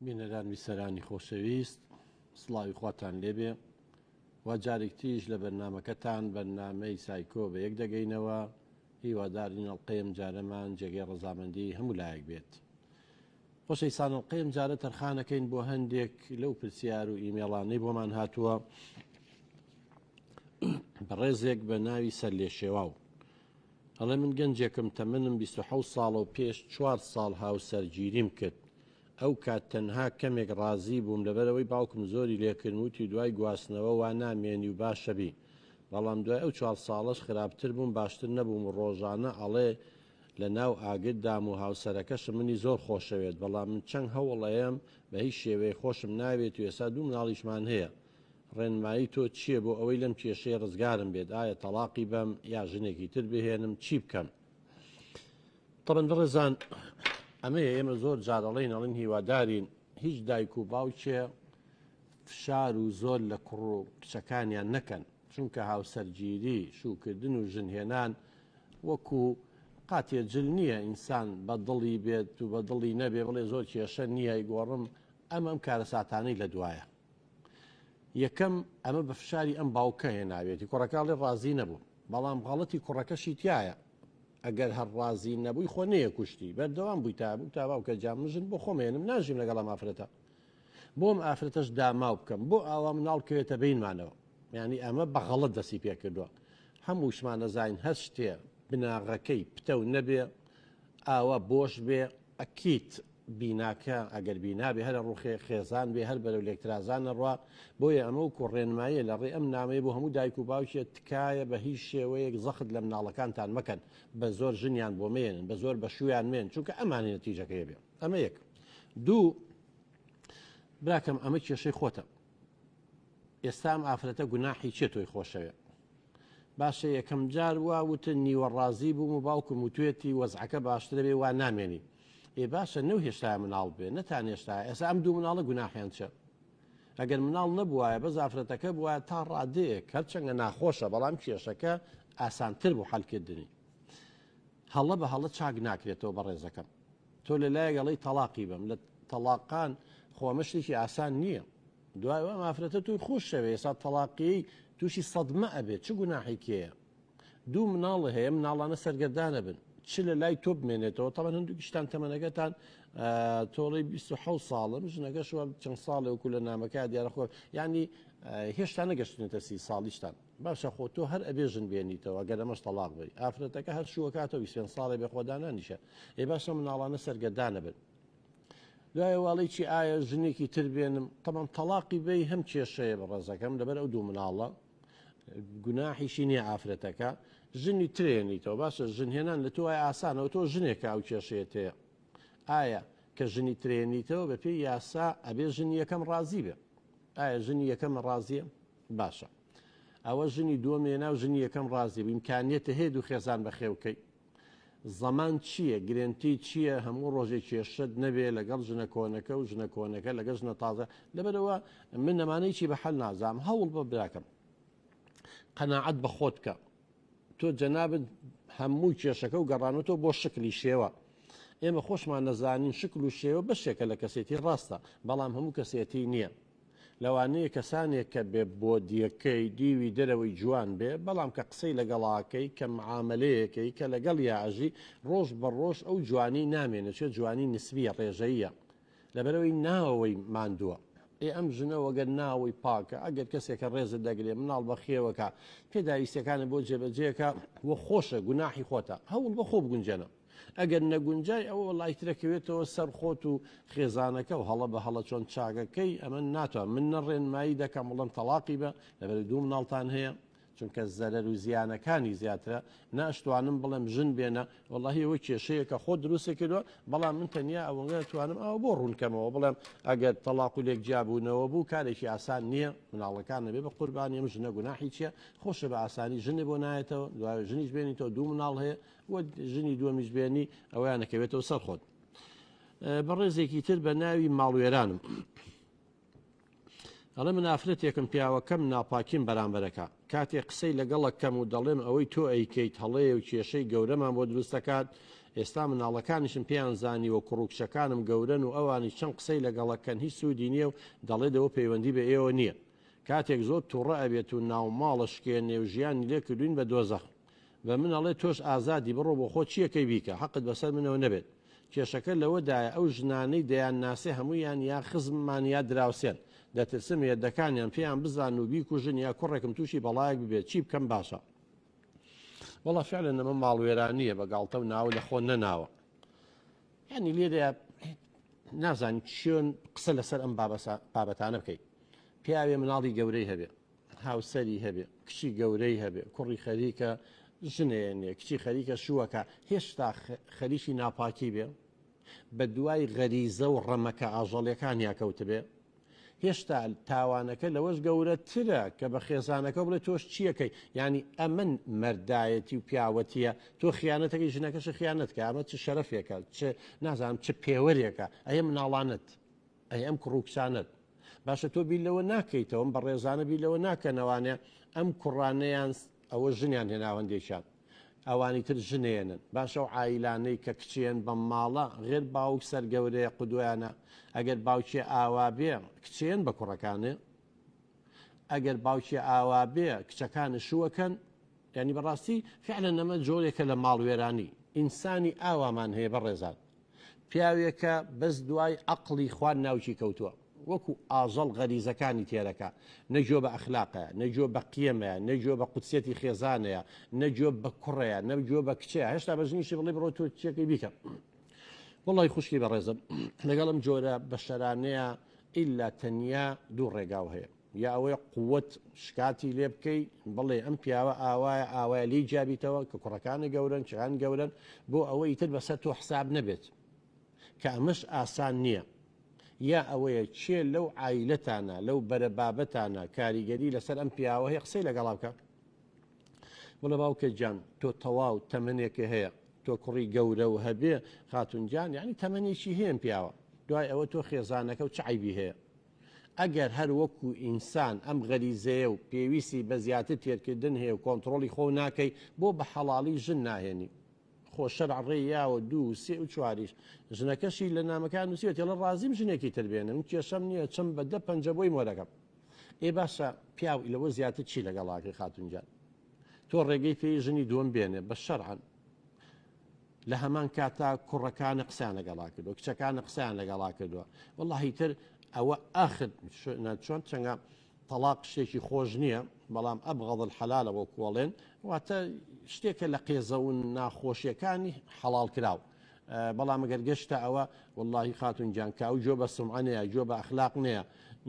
بینەران بیسەرانی خۆشەویست سڵاوی خواتان لێبێ و جارێک تریش لە بەرنامەکەتان بەرنامەی سایکۆ بە یەک دەگەینەوە هیوادارین ئەڵقەی ئەم جارەمان جێگەی ڕەزامەندی هەموو لایەک بێت. خۆشەویستان ئەڵقەی ئەم جارە تەرخانەکەین بۆ هەندێک لەو پرسیار و ئیمێڵانەی بۆمان هاتووە بەڕێزێک بە ناوی سەرلێشێواو ئەڵێ من گەنجێکم تەمەنم 26 ساڵە و پێش چوار ساڵ هاوسەرگیریم کرد ئەو کات تەنها کەمێک ڕازی بووم لەبەرئەوەی باوکم زۆری لێکردم وتی دوای گواستنەوە وا نامێنی و باشە بی بەڵام دوای ئەو چوار ساڵەش خراپتر بووم باشتر نەبووم و ڕۆژانە ئەڵێ لە ناو ئاگر دام و هاوسەرەکەشم منی زۆر خۆشەوێت بەڵام من چەند هەوڵ ئەیەم بە هیچ شێوەیەک خۆشم ناوێت و ئێستا دوو مناڵیشمان هەیە ڕێنمایی تۆ چییە بۆ ئەوەی لەم کێشەیە ڕزگارم بێت ئایا تەڵاقی بەم یا ژنێکی تر بهێنم چی بکەم؟ تەبەن بەڕێزان ئەمەیە ئێمە زۆر جار ئەڵێین ئەڵێن هیوادارین هیچ دایک و باوکێ فشار و زۆر لە کوڕ و کچەکانیان نەکەن چونکە هاوسەرگیری شووکردن و ژنهێنان وەکو قاتێ جل نییە ئینسان بە دڵی بێت و بە دڵی نەبێ بڵێ زۆر کێشە نییە گۆڕم ئەمە ئەم کارەساتانەی لە دوایە یەکەم ئەمە بە فشاری ئەم باوکە هێناوێتی کوڕەکە ئەڵێ ڕازی نەبوو بەڵام غەڵەتی کوڕەکەشی تایە ئەگەر هەر ڕازی نەبووی خۆ نەیەکوشتی بەردەوام بووی تا بوو تا باوکە جا من ژن بۆ خۆم هێنم ناژیم لەگەڵ ئەم ئافرەتە بۆم ئافرەتەش داماو بکەم بۆ ئاوا مناڵ کەوێتە بینمانەوە یعنی ئەمە بە غەڵەت دەستی پێکردووە هەمووشمان دەزانین هەر شتێ بناغەکەی پتەو نەبێ ئاوا بۆش بێ ئەکیت بیناکە ئەگەر بینا بێ هەر ئەڕوخێ، خێزان بێ هەر بەرەو لێکترازان ئەڕوا، بۆیە ئەمە وەکو ڕێنماییە لە ڕێی ئەم نامەیە بۆ هەموو دایک و باوکێ تکایە بە هیچ شێوەیەک زەخت لە مناڵەکانتان مەکەن، بە زۆر ژنیان بۆ مەیەنن، بە زۆر بە شوویان مەیەن، چونکە ئەمانەی نەتیجەکەی ئەبێ. ئەمە یەک. دوو، براکەم ئەمە کێشەی خۆتە. ئێستا ئەم ئافرەتە گوناحی چیە تۆی خۆشەوێ؟ باشە یەکەم جار وا وتن نیوە ڕازی بووم و باوکم وتوێتی وەزعەکە باشترە بێ وا نامێنی ئێ باشە نەو هێشتا مناڵ بێ نەتان هێشتا ئێستا ئەم دوو مناڵە گوناحیان چە ئەگەر مناڵ نەبوایە بەس ئافرەتەکە بووە تا ڕادەیەک هەرچەندە ناخۆشە بەڵام کێشەکە ئاسانتر بوو حەلکردنی هەڵە بە هەڵە چاک ناکرێتەوە بە ڕێزەکەم تۆ لە لایەک ئەڵێی تەڵاقی بەم لە تەڵاقان خۆ ئەمە شتێکی ئاسان نییە دوای ئەم ئافرەتە تۆی خۆش شەوێ ئێستا تەڵاقیی تووشی سەدمە ئەبێت چ گوناحی کێیە دوو مناڵ هەیە مناڵانە سەرگەردانە بن چ لە لای تۆ بمێنێتەوە تەمان هەندووکیشتان تەمەنەکەتان تۆڵی 26 ساڵم ژنەکەش وە چەند ساڵێ وەکو لە نامەکە دیارە خۆ ینی هێشتا نەگەشتنێتە سی ساڵیشتان باشە خۆ تۆ هەر ئەبێ ژن بێنیتەوە گەر ئەمەش تەڵاق بی ئافرەتەکە هەر شووەکاتەوە 25 ساڵێ بێ خۆدانانیشە ئێ باشە مناڵانە سەرگەردانە بن دوای واڵی چی ئایا ژنێکی تر بێنم تەمان تەڵاقی بی هەم کێشەیە بە ڕێزەکەم لەبەر ئەو دوو مناڵە گوناحیشی نییە ئافرەتەکە ژنی ترێنیتەوە باشە ژنهێنان لە تۆ وای ئاسانەوە تۆ ژنێکە ئەو کێشەیە تەیە ئایا کە ژنی ترێنیتەوە بە پێی یاسا ئەبێ ژنی یەکەم ڕازی بێ ئایا ژنی یەکەم ڕازیە باشە ئەوە ژنی دووەم هێنا و ژنی یەکەم ڕازی بوو ئیمکانیەتە هەیە دوو خێزان بەخێوکەی زەمان چییە گرێنتی چییە هەموو ڕۆژێک کێشت نەبێ لەگەڵ ژنە کۆنەکە و ژنە کۆنەکە لەگەڵ ژنە تازە لەبەرەوە من نەمانەی چی بە حەل نازام هەوڵ بە براکەم قەناعەت بە خۆت بکە تۆ جەنابت هەموو کێشەکە و گەڕانەوە بۆ شکلی شێوە ئێمە خۆشمان نەزانین شکل و شێوە بەشێکە لە کەسێتی ڕاستە بەڵام هەموو کەسێتی نییە لەوانەیە کەسانێک کە بێ بۆدیەکەی دیوی دەرەوەی جوان بێ، بەڵام کە قسەی لەگەڵاکەی، کە معامەلەیەکەی، کە لەگەڵیا ئەژی، ڕۆژ بە ڕۆژ ئەو جوانی نامێنێ، چونکە جوانی نسبیە، ڕێژەییە. لەبەرئەوەی ناوەوەی ماندووە. ئێ ئەم ژنە وەگەر ناوەوەی پاکە، ئەگەر کەسێکە ڕێزت دەگرێ، مناڵ بەخێوەکا، پێداویستیەکانت بۆ جێبەجێکا و خۆشە، گوناحی خۆتە. هەوڵ بە خۆ بگونجێنە. ئەگەر نەگونجای ئەوە وەڵای ترەکەوێتەوە سەر خۆت و خێزانەکە و هەڵە بە هەڵە چۆن چاکەکەی ئەمە ناتوان من نە ڕێنمایی دەکەم بڵم تەڵاقی بە لەبەر دوو مناڵتان هەیە چونکە زەرەر و زیانەکانی زیاترە ناشتوانم بڵێم ژن بێنە وەڵی ئەوە کێشەیەکە خۆ دروستی کردووە بەڵام من تەنیا ئەوەنگە توانم ئەوە بۆ ڕوونکەمەوە بڵێم ئەگەر تەلاق و لێک جیابوونەوە بوو کارێکی ئاسان نییە مناڵەکان نەبێ بە قوربانی ئەم ژنە گوناحی چییە خۆشە بە ئاسانی ژنێ بۆ نایەتەوە دوای ژنیش بێنیتەوە دوو مناڵ هەیە و ژنی دووەمیش بێنی ئەوەیان ئەکەوێتەوە سەر خۆت. بەڕێزێکی تر بە ناوی ماڵوێرانم ئەڵێ من ئافرەتێکم پیاوەکەم ناپاکیم بەرامبەرەکە کاتێ قسەی لەگەڵە کەم و دەڵێم ئەوەی تۆ ئەیکەیت هەڵەیە و کێشەی گەورەمان بۆ دروست دەکات. ئێستا مناڵەکانیشم پێیان زانیوە کوڕ و کچەکانم گەورەن و ئەوانیش چەند قسەی لەگەڵەکەن هیچ سوودی نییە و دەڵێ دەوە پەیوەندی بە ئێوە نییە. کاتێک زۆر توڕە ئەبێت و ناوماڵە شکێنێ و ژیانی لێ کردوین بە دۆزەخ. بە من ئەڵێ تۆش ئازادی بڕۆ بۆ خۆت چیەکەی بیکە حەقت بەسەر منەوە نەبێت. کێشەکە لەوەدایە ئەو ژنانەی دەیانناسێ هەموویان یا خزممان یا دراوسێن. دەترسم مێردەکانیان پێیان بزانن و بیکوژن یا کوڕێکم تووشی بەڵایەک ببێت چی بکەم باشە؟ وەڵا فعلا ئەمە ماڵوێرانییە بە گاڵتە و ناو لە خۆ نەناوە. یعنی لێرەیە نازانین چۆن قسە لەسەر ئەم بابەتانە بکەیت پیاوێ مناڵی گەورەی هەبێ هاوسەری هەبێ کچی گەورەی هەبێ کوڕی خەریکە ژنێنێ کچی خەریکە شووەکە هێشتا خەریکی ناپاکی بێ بە دوای غەریزە و ڕەمەکە ئاژەڵیەکان یاکەوتبێ هێشتا تاوانەکە لەوەش گەورەترە کە بە خێزانەکە بڵێ تۆش چیەکەی یعنی ئەمن مەردایەتی و پیاوەتیە تۆ خیانەتەکەی ژنەکەش خیانەت کە ئەمە چ شەرەفێکە چ نازانم چ پێوەرێکە ئەیە مناڵانت ئەی ئەم کوڕ و کچانت باشە تۆ بیر لەوە ناکەیتەوە ئەم بەڕێزانە بیر لەوە ناکەنەوانێ ئەم کوڕانەیان ئەوە ژنیان هێناوە هەندێکیان ئەوانی تر ژنێنن باشە و عیلانەی کە کچێن بەم ماڵە غێر باوک سەرگەورەیە قودویانە ئەگەر باوکێ ئاوا بێ کچێن بە کوڕەکانێ ئەگەر باوکێ ئاوا بێ کچەکانە شووەکەن یعنی بەڕاستی فعلا ئەمە جۆرێکە لە ماڵوێرانی ئینسانی ئاوامان هەیە بەڕێزان پیاوێکە بەس دوای عەقڵی خوار ناوکی کەوتووە وەکو ئاژەڵ غەریزەکانی تێرەکا نە گوێ بە ئەخلاقەیە نە گوێ بە قیەمەیە نە گوێ بە قودسیەتی خێزانەیە نە گوێ بە کوڕەیە نە گوێ بە کچەیە هێشتا بە ژنیشی بڵێ بڕۆ تۆ چیەکەی بیکە وەڵی خوشکی بەڕێزم لەگەڵ ئەم جۆرە بەشەرانەیە ئیلا تەنیا دوو ڕێگاو هەیە یا ئەوەی قوت شکاتی لێ بکەی بڵێ ئەم پیاوە ئاوایە ئاوایە لێی جیابیتەوە کە کوڕەکانی گەورەن کچەکان گەورەن بۆ ئەوەی تر بەسەر تۆ حساب نەبێت کە ئەمەش ئاسان نییە یا ئەوەیە کێ لەو عایلەتانە لەو بەرە بابەتانە کاریگەری لەسەر ئەم پیاوە هەیە قسەی لەگەڵا بکە بڵێ باوکە گیان تۆ تەواو تەمەنێکی هەیە تۆ کوڕی گەورە و هەبێ خاتون گیان یعنی تەمەنێکی هەیە پیاوە دوای ئەوە تۆ خێزانەکە و چ عیبی هەیە ئەگەر هەر وەکو ئینسان ئەم غەریزەیە و پێویستی بە زیاتر تێرکردن هەیە و کۆنتڕۆڵی خۆو ناکەی بۆ بە حەڵاڵی ژن ناهێنی؟ خۆ شەرع ڕێی یاوە دوو و سێ و چواریش. ژنەکەشی لە نامەکەیا نووسیوەتی ئەڵێ ڕازیم ژنێکی تر بێنم من کێشەم نییە چم بە دە پەنجە بۆی مۆرەکەم. ئێ باشە پیاو لەوە زیاتر چی لەگەڵاکەی خاتوون گیان؟ تۆ ڕێگەی پێی ژنی دووەم بێنێ بە شەرعەن. لە هەمان کاتا کوڕەکانە قسەیان لەگەڵا کردووە کچەکانە قسەیان لەگەڵا کردووە وەڵاهی تر ئەوە ئاخر چۆن چەنگە تەلاق شتێکی خۆش نییە بەڵام ئەبغەض الحەلالە وەک وەڵێن واتە شتێکە لە قێزەون ناخۆشیەکانی حەڵاڵ کراو بەڵام گەر گەشتە ئەوە واللهی خاتون گیان کە ئەو گوێ بە سومعە نەیە گوێ بە ئەخلاق نەیە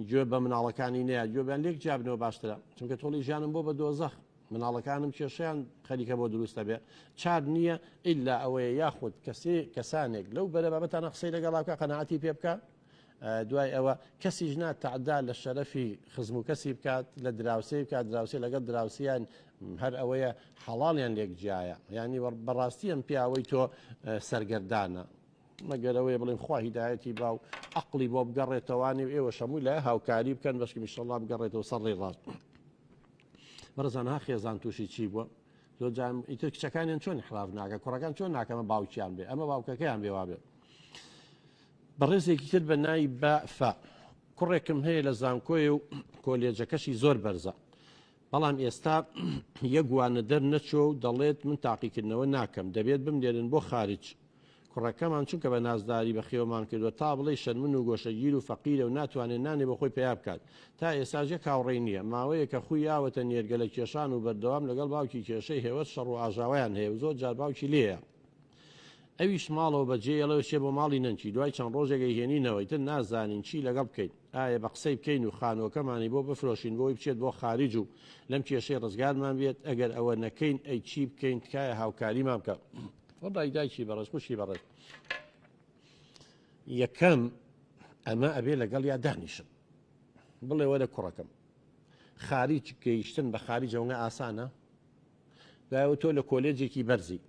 گوێ بە مناڵەکانی نەیە گوێ لێک جابنەوە باشترە چونکە تۆڵی ژیانم بۆ بە دۆزەخ مناڵەکانم کێشەیان خەریکە بۆ دروست دەبێ چار نییە ئیلا ئەوەیە یاخود کەسێ کەسانێک لەو بەرە بابەتانە قسەی لەگەڵا بکە قەناعەتی پێ بکە دوای ئەوە کەسیش نا تەعدا لە شەرەفی خزم و کەسی بکات لە دراوسێ بکات دراوسێ لەگەڵ دراوسیان هەر ئەوەیە حەڵاڵیان لێک جیایە ینی بەڕاستی ئەم پیاوەی تۆ سەرگەردانە مەگەر ئەوەیە بڵێن خوا هیدایەتی با و عەقڵی بۆ بگەڕێتەوانی و ئێوەش هەموو لای هاوکاری بکەن بەشکم ئیشەڵڵا بگەڕێتەوە سەر ڕێی ڕاست. بەڕێزان ها خێزان تووشی چی بووە؟ زۆر جار ئیتر کچەکانیان چۆن حراف ناکە کوڕەکان چۆن ناکەمە باوکیان بێ ئەمە باوکەکەیان بێ وابێ بەڕێزێکی تر بە ناوی بە فا کوڕێکم هەیە لە زانکۆی و کۆلێجەکەشی زۆر بەرزە بەڵام ئێستا یەک وانە دەرنەچووە و دەڵێت من تاقیکردنەوە ناکەم دەبێت بمنێرن بۆ خارج. کوڕەکەمان چونکە بە نازداری بەخێومان کردووە تا بڵێی شەرمن و گۆشەگیر و فەقیرە و ناتوانێت نانێ بۆ خۆی پەیا بکات. تا ئێستاش یەک هاوڕێی نییە. ماوەیەکە خووی یاوەتە نێرگەلە کێشان و بەردەوام لەگەڵ باوکی کێشەی هێوەت شەڕ و ئاژاوەیان هەیە و زۆر جار باوکی لێیە. ئەویش ماڵەوە بەجێیەڵێ و چێ بۆ ماڵی نەنکی. دوای چەند ڕۆژێک ئەیهێنینەوە ئیتر نازانین چی لەگەڵ بکەین. ئایا بە قسەی بکەین و خانووەکەمانی بۆ بفرۆشین بۆی بچێت بۆ خاریج و لەم کێشەی ڕزگارمان بێت ئەگەر ئەوە نەکەین ئەی چی بکەین تکایە هاوکاریمان بکە وەڵی دایکی بەڕێز خوشکی بەڕێز یەکەم ئەمە ئەبێ لەگەڵ یا دانیشم بڵێ وەرە کوڕەکەم خاریج گەیشتن بە خاریج ئەوەنە ئاسانە دوایەوە تۆ لە کۆلێجێکی بەرزی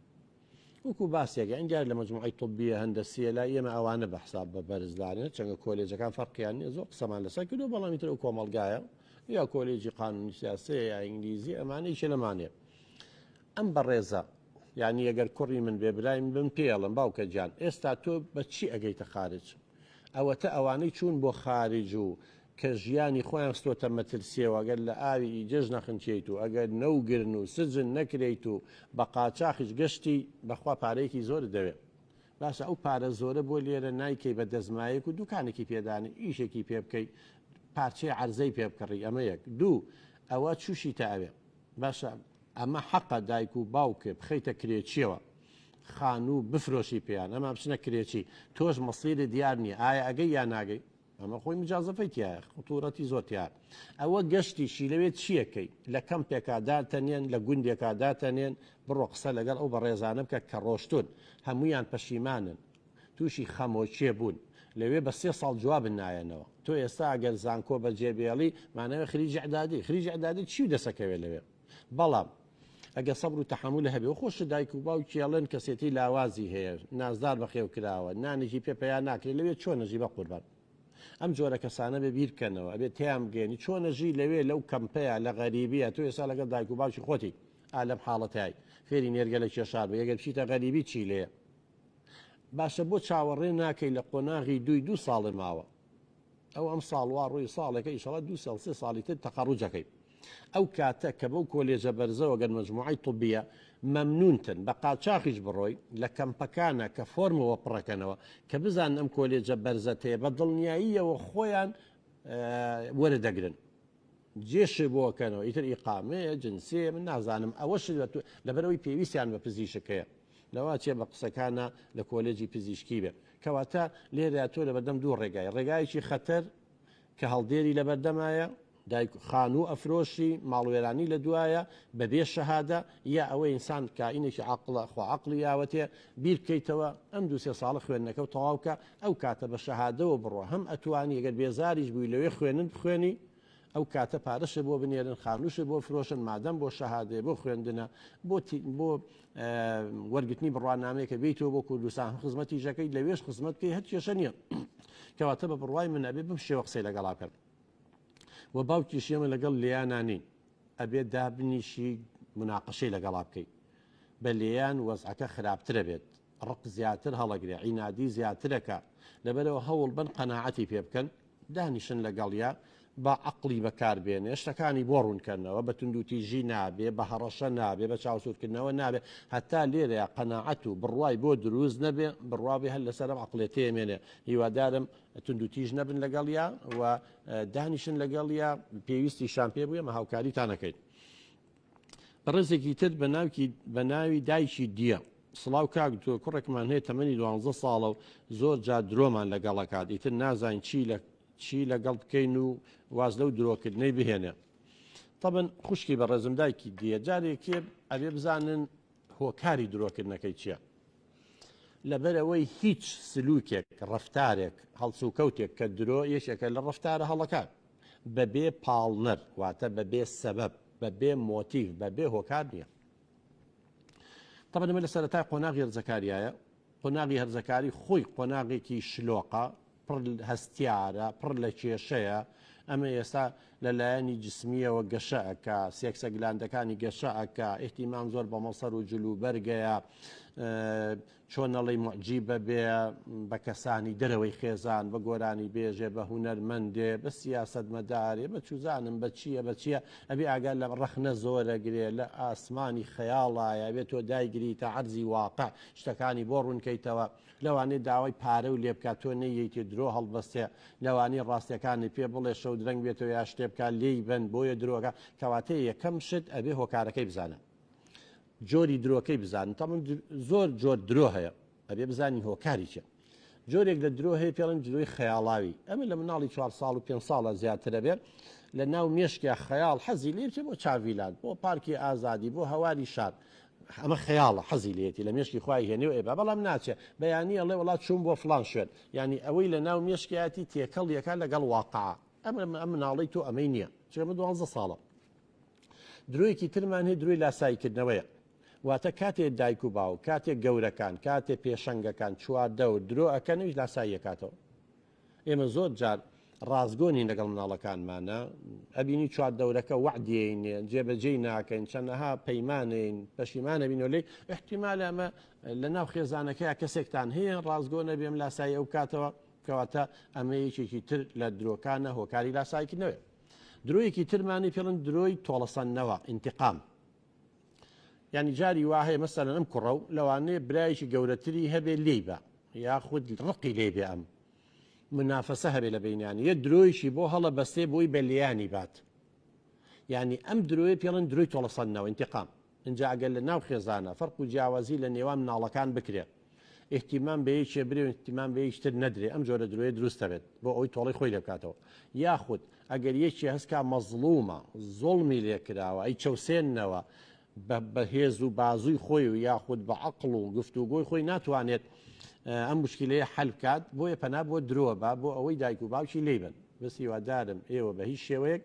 وەکو باسێک یان دیار لە مەجموعەی طبیە هەندەسیە لای ئێمە ئەوانە بە حساب بە بەرز دانێن چەنگە کۆلێجەکان فەرقیان نییە زۆر قسەمان لەسەر کردو بەڵام ئیتر ئەو کۆمەڵگایە یا کۆلێجی قانونی سیاسەیە یا ئینگلیزی ئەمانە یەکێ لەمانەیە ئەم بەڕێزە. یانی ئەگەر کوڕی من بێ برای من بم پێی ئەڵێم باوکە گیان ئێستا تۆ بە چی ئەگەیتە خارج؟ ئەوەتە ئەوانەی چوون بۆ خارج و کە ژیانی خۆیان خستۆتە مەترسیەوە گەر لە ئاوی ئیجەش نەخنکێیت و ئەگەر نەوگرن و سجن نەکرێیت و بە قاچاخیش گەشتی بەخوا پارەیەکی زۆرت دەوێ باشە ئەو پارە زۆرە بۆ لێرە نایکەی بە دەستمایەک و دوکانێکی پێدانێ ئیشێکی پێ بکەی پارچەی عەرزەی پێ بکڕی ئەمە یەک دوو ئەوە چوشیتە ئەوێ باشە ئەمە حەقە دایک و باوکێ بخەیتە کرێچیەوە خانوو بفرۆشی پێیان ئەما بچنە کرێچی تۆش مەسیرت دیار نییە ئایا ئەگەی یا ناگەی ئەمە خۆی مجازەفەی تایە خطورەتی زۆر تایە ئەوە گەشتیشی لەوێ چیەکەی لە کەمپێکا داتەنێن لە گوندێکا داتەنێن بڕۆ قسە لەگەڵ ئەو بەڕێزانە بکە کە ڕۆشتون هەمویان پەشیمانن تووشی خەمۆکێ بوون لەوێ بە سێ ساڵ جوابن نایەنەوە تۆ ئێستا ئەگەر زانکۆ بەجێ بێڵی مانەوە خریجی ئەعدادی خریجی ئەعدادی چی و دەسەکەوێ لەوێ بەڵام ئەگەر سەبر و تەحەمول هەبێ و خۆشت دایک و باوکی ئەڵێن کەسێتی لاوازی هەیە نازدار بەخێو کراوە نانێکی پێ پەیا ناکرێت لەوێ چۆن ئەژی بە قوربان ئەم جۆرە کەسانە بێ بیر بکەنەوە ئەبێ تیان بگەێنی چۆن ئەژی لەوێ لەو کەمپەیە لە غەریبیە تۆ ئێستا لەگەڵ دایک و باوکی خۆتی ئا لەم حاڵەتای فێری نێرگەلە کێشان بێ ئەگەر بچیتە غەریبی چی لێ باشە بۆ چاوەڕێ ناکەی لە قۆناغی دووی دوو ساڵێ ماوە ئەو ئەم ساڵ وا ڕۆی ساڵێکە ئیشەڵا دوو ساڵ سێ ساڵی تر تەخەڕوجەکەی ئەو کاتە کە بەو کۆلێژە بەرزەوە گەر مەجموعەی طبیە مەمنونتن بە قاچاخیش بڕۆی لە کەمپەکانە کە فۆرمەوە پڕەکەنەوە کە بزانن ئەم کۆلێجە بەرزەتەیە بە دڵنیاییەوە خۆیان وەرە دەگرن جێشێ بۆ کەنەوە ئیتر ئیقامەیە جنسیە من نازانم ئەوەش لەبەرەوەی پێویستیان بە پزیشکەیە لەوا چێ بە قسەکانە لە کۆلێجی پزیشکی بێ کەواتە لێرە تۆ لەبەردەم دوو ڕێگای ڕێگایەکی خەتەر کە هەڵدێری لەبەردەمایە دایک خانوو ئەفرۆشی ماڵوێرانی لە دوایە بەبێ شەهادە یا ئەوەی ئینسان کائینێکی عەقڵە خوا عەقڵی یاوەتێ بیر بکەیتەوە ئەم دوو سێ ساڵە خوێندنەکەو تەواو کە ئەو کاتە بە شەهادەوە بڕۆ هەم ئەتوانی گەر بێزاریش بووی لەوێ خوێنن بخوێنی ئەو کاتە پارەشت بۆ بنێرن خانووشت بۆ فرۆشن مادەم بۆ شەهادەیە بۆ خوێندنە بۆ بۆ وەرگرتنی بڕوانامەیەکە بێیتەوە بۆ کوردستان هەم خزمەتی ژەکەی لەوێش خزمەت بکەی هەر کێشە نییە کەواتە بە بڕوای من ئەبێ بم شێوە قسەی لەگەڵا بکەن و باوکیشی ئێمە لەگەڵ لێیانا نین ئەبێ دابنیشی مناقەشەی لەگەڵا بکەی بە لێیان وەزعەکە خراپترە بێت ڕق زیاتر هەڵەگرێ عینادی زیاترەکە لەبەرەوە هەوڵ بن قەناعەتی پێ بکەن دانیشن لەگەڵیا با عەقڵی بەکار بێنێ شتەکانی بۆ ڕوونکەنەوە بە توندوتیژی نابێ بە هەڕەشە نابێ بە چاوسوورکردنەوە نابێ هەتا لێرەیا قەناعەت و بڕوای بۆ دروست نەبێ بڕوا بێ هەر لەسەر ئەم عەقڵێتەیە مێنێ هیوادارم توندوتیژ نەبن لەگەڵیا و دانیشن لەگەڵیا پێویستیشان پێ بوو ئێمە هاوکاریتان ئەکەین. بەڕێزێکی تر بە ناوکی بە ناوی دایکی دیە سڵاو کاک تۆ کوڕێکمان هەیە تەمەنی دوانزە ساڵە و زۆر جار درۆمان لەگەڵ ئەکات ئیتر نازانین چی لە چی لەگەڵ بکەین و واز لەو درۆکردنەی بهێنێ تەبەن خوشکی بەڕێزم دایکی دیە جارێکێ ئەبێ بزانن هۆکاری درۆکردنەکەی چییە لەبەرئەوەی هیچ سلوکێک، ڕەفتارێک، هەڵسوکەوتێک کە درۆ یەکێکە لە ڕەفتارە هەڵەکان، بەبێ پاڵنەر واتە بەبێ سەبەب، بەبێ مۆتیڤ، بەبێ هۆکار نییە. تەبعەن ئەمە لە سەرەتای قۆناغی هەرزەکاریایە، قۆناغی هەرزەکاری خۆی قۆناغێکی شلۆقە، پڕ هەستیارە، پڕ لە کێشەیە، ئەمە ئێستا لە لایەنی جسمییەوە گەشە ئەکا، سێکسە گلاندەکانی گەشە ئەکا، ئیهتیمام زۆر بە مەسەر و جل و بەرگەیە، چۆن ئەڵێی موعجیبە بێ بە کەسانی دەرەوەی خێزان، بە گۆرانی بێژێ، بە هونەرمەندێ، بە سیاسەتمەدارێ، بە چوزانم بە چییە بە چییە، ئەبێ ئاگا لە ڕەخنە زۆرەگرێ، لە ئاسمانی خەیاڵایە، ئەبێ تۆ دایگری تا عەرزی واقع شتەکانی بۆ ڕوونکەیتەوە. لەوانەیە داوای پارەو لێ بکات تۆ نەیەیتێ درۆ هەڵبەستێ لەوانەیە ڕاستیەکانت پێ بڵێ شەو درەنگ بێتەوە یا شتێ بکات لێی بەن بۆیە درۆکە کەواتە یەکەم شت ئەبێ هۆکارەکەی بزانن جۆری درۆکەی بزانن تەمن زۆر جۆر درۆ هەیە ئەبێ بزانین هۆکاری چیە جۆرێک لە درۆ هەیە پێڵێن درۆی خەیاڵاوی ئەمە لە مناڵی چوار ساڵ و پێ ساڵە زیاترە بێت لە ناو مێشکیا خەیاڵ حەزی لێ بچێ بۆ چاڤیلاند بۆ پارکی ئازادی بۆ هەواری شار ئەمە خەیاڵە حەزی لێتی لە مێشکی خوای هێنێ و ئێبا بەڵام ناچێ بەیانی ئەڵێ وڵا چووم بۆ فڵان شوێن یعنی ئەوەی لە ناو مێشکیاتی تێکەڵ یەکا لەگەڵ واقع ئەمە ئەم مناڵەی تۆ ئەمەی نییە چونکە من دوانزە ساڵە درۆیەکی ترمان هەیە درۆی لاساییکردنەوەیە واتە کاتێ دایک و باوک کاتێک گەورەکان کاتێ پێشەنگەکان چواردەور درۆ ئەکەن ئەویش لاساییەکاتەوە ئێمە زۆر جار. ڕاستگۆ نین لەگەڵ مناڵەکانمانە ئەبینی چواردەورەکە وەعدیەینێ جێبەجێی ناکەین چەنەها پەیمانین پەشیمانە بینەوە لێی احتیمالە ئەمە لە ناو خێزانەکەیا کەسێکتان هەیە ڕاستگۆ نەبێم لاسایی ئەو بکاتەوە کەواتە ئەمە یەکێکی تر لە درۆکانە هۆکاری لاساییکردنەوەی درۆیەکی ترمانی پێڵن درۆی تۆڵەسەندنەوە انتقام یعنی جاری وا هەیە مەسەلەن ئەم کوڕە و لەوانەیە برایەکی گەورەتری هەبێ لێی بە یاخود ڕقی لێ بێ ئەم منافەسە هەبێ لە بینیان یە درۆیشی بۆ هەڵە بەستێ بۆی بە لیانی بات یعنی ئەم درۆیە پێڵن درۆی تۆڵەسەندنەوە انتقام ئینجا ئەگەر لە ناو خێزانە فەرق و جیاوازی لە نێوان مناڵەکان بکرێ ئیهتیمام بە یەکێ برێ و ئیهتیمام بە یەکی تر نەدرێ ئەم جۆرە درۆیە دروست دەبێت بۆ ئەوەی تۆڵەی خۆی لێ بکاتەوە یاخود ئەگەر یەکێ هەست کا مەزڵومە زوڵمی لێ کراوە ئەی چەوسێننەوە بە بە هێز و بازووی خۆی و یاخود بە عەقڵ و گفتوگۆی خۆی ناتوانێت ئەم مشکلەیە حەل بکات بۆیە پەنا بۆ درۆ با بۆ ئەوەی دایک و باوکی لێی بن بەس هیوادارم ئێوە بە هیچ شێوەیەک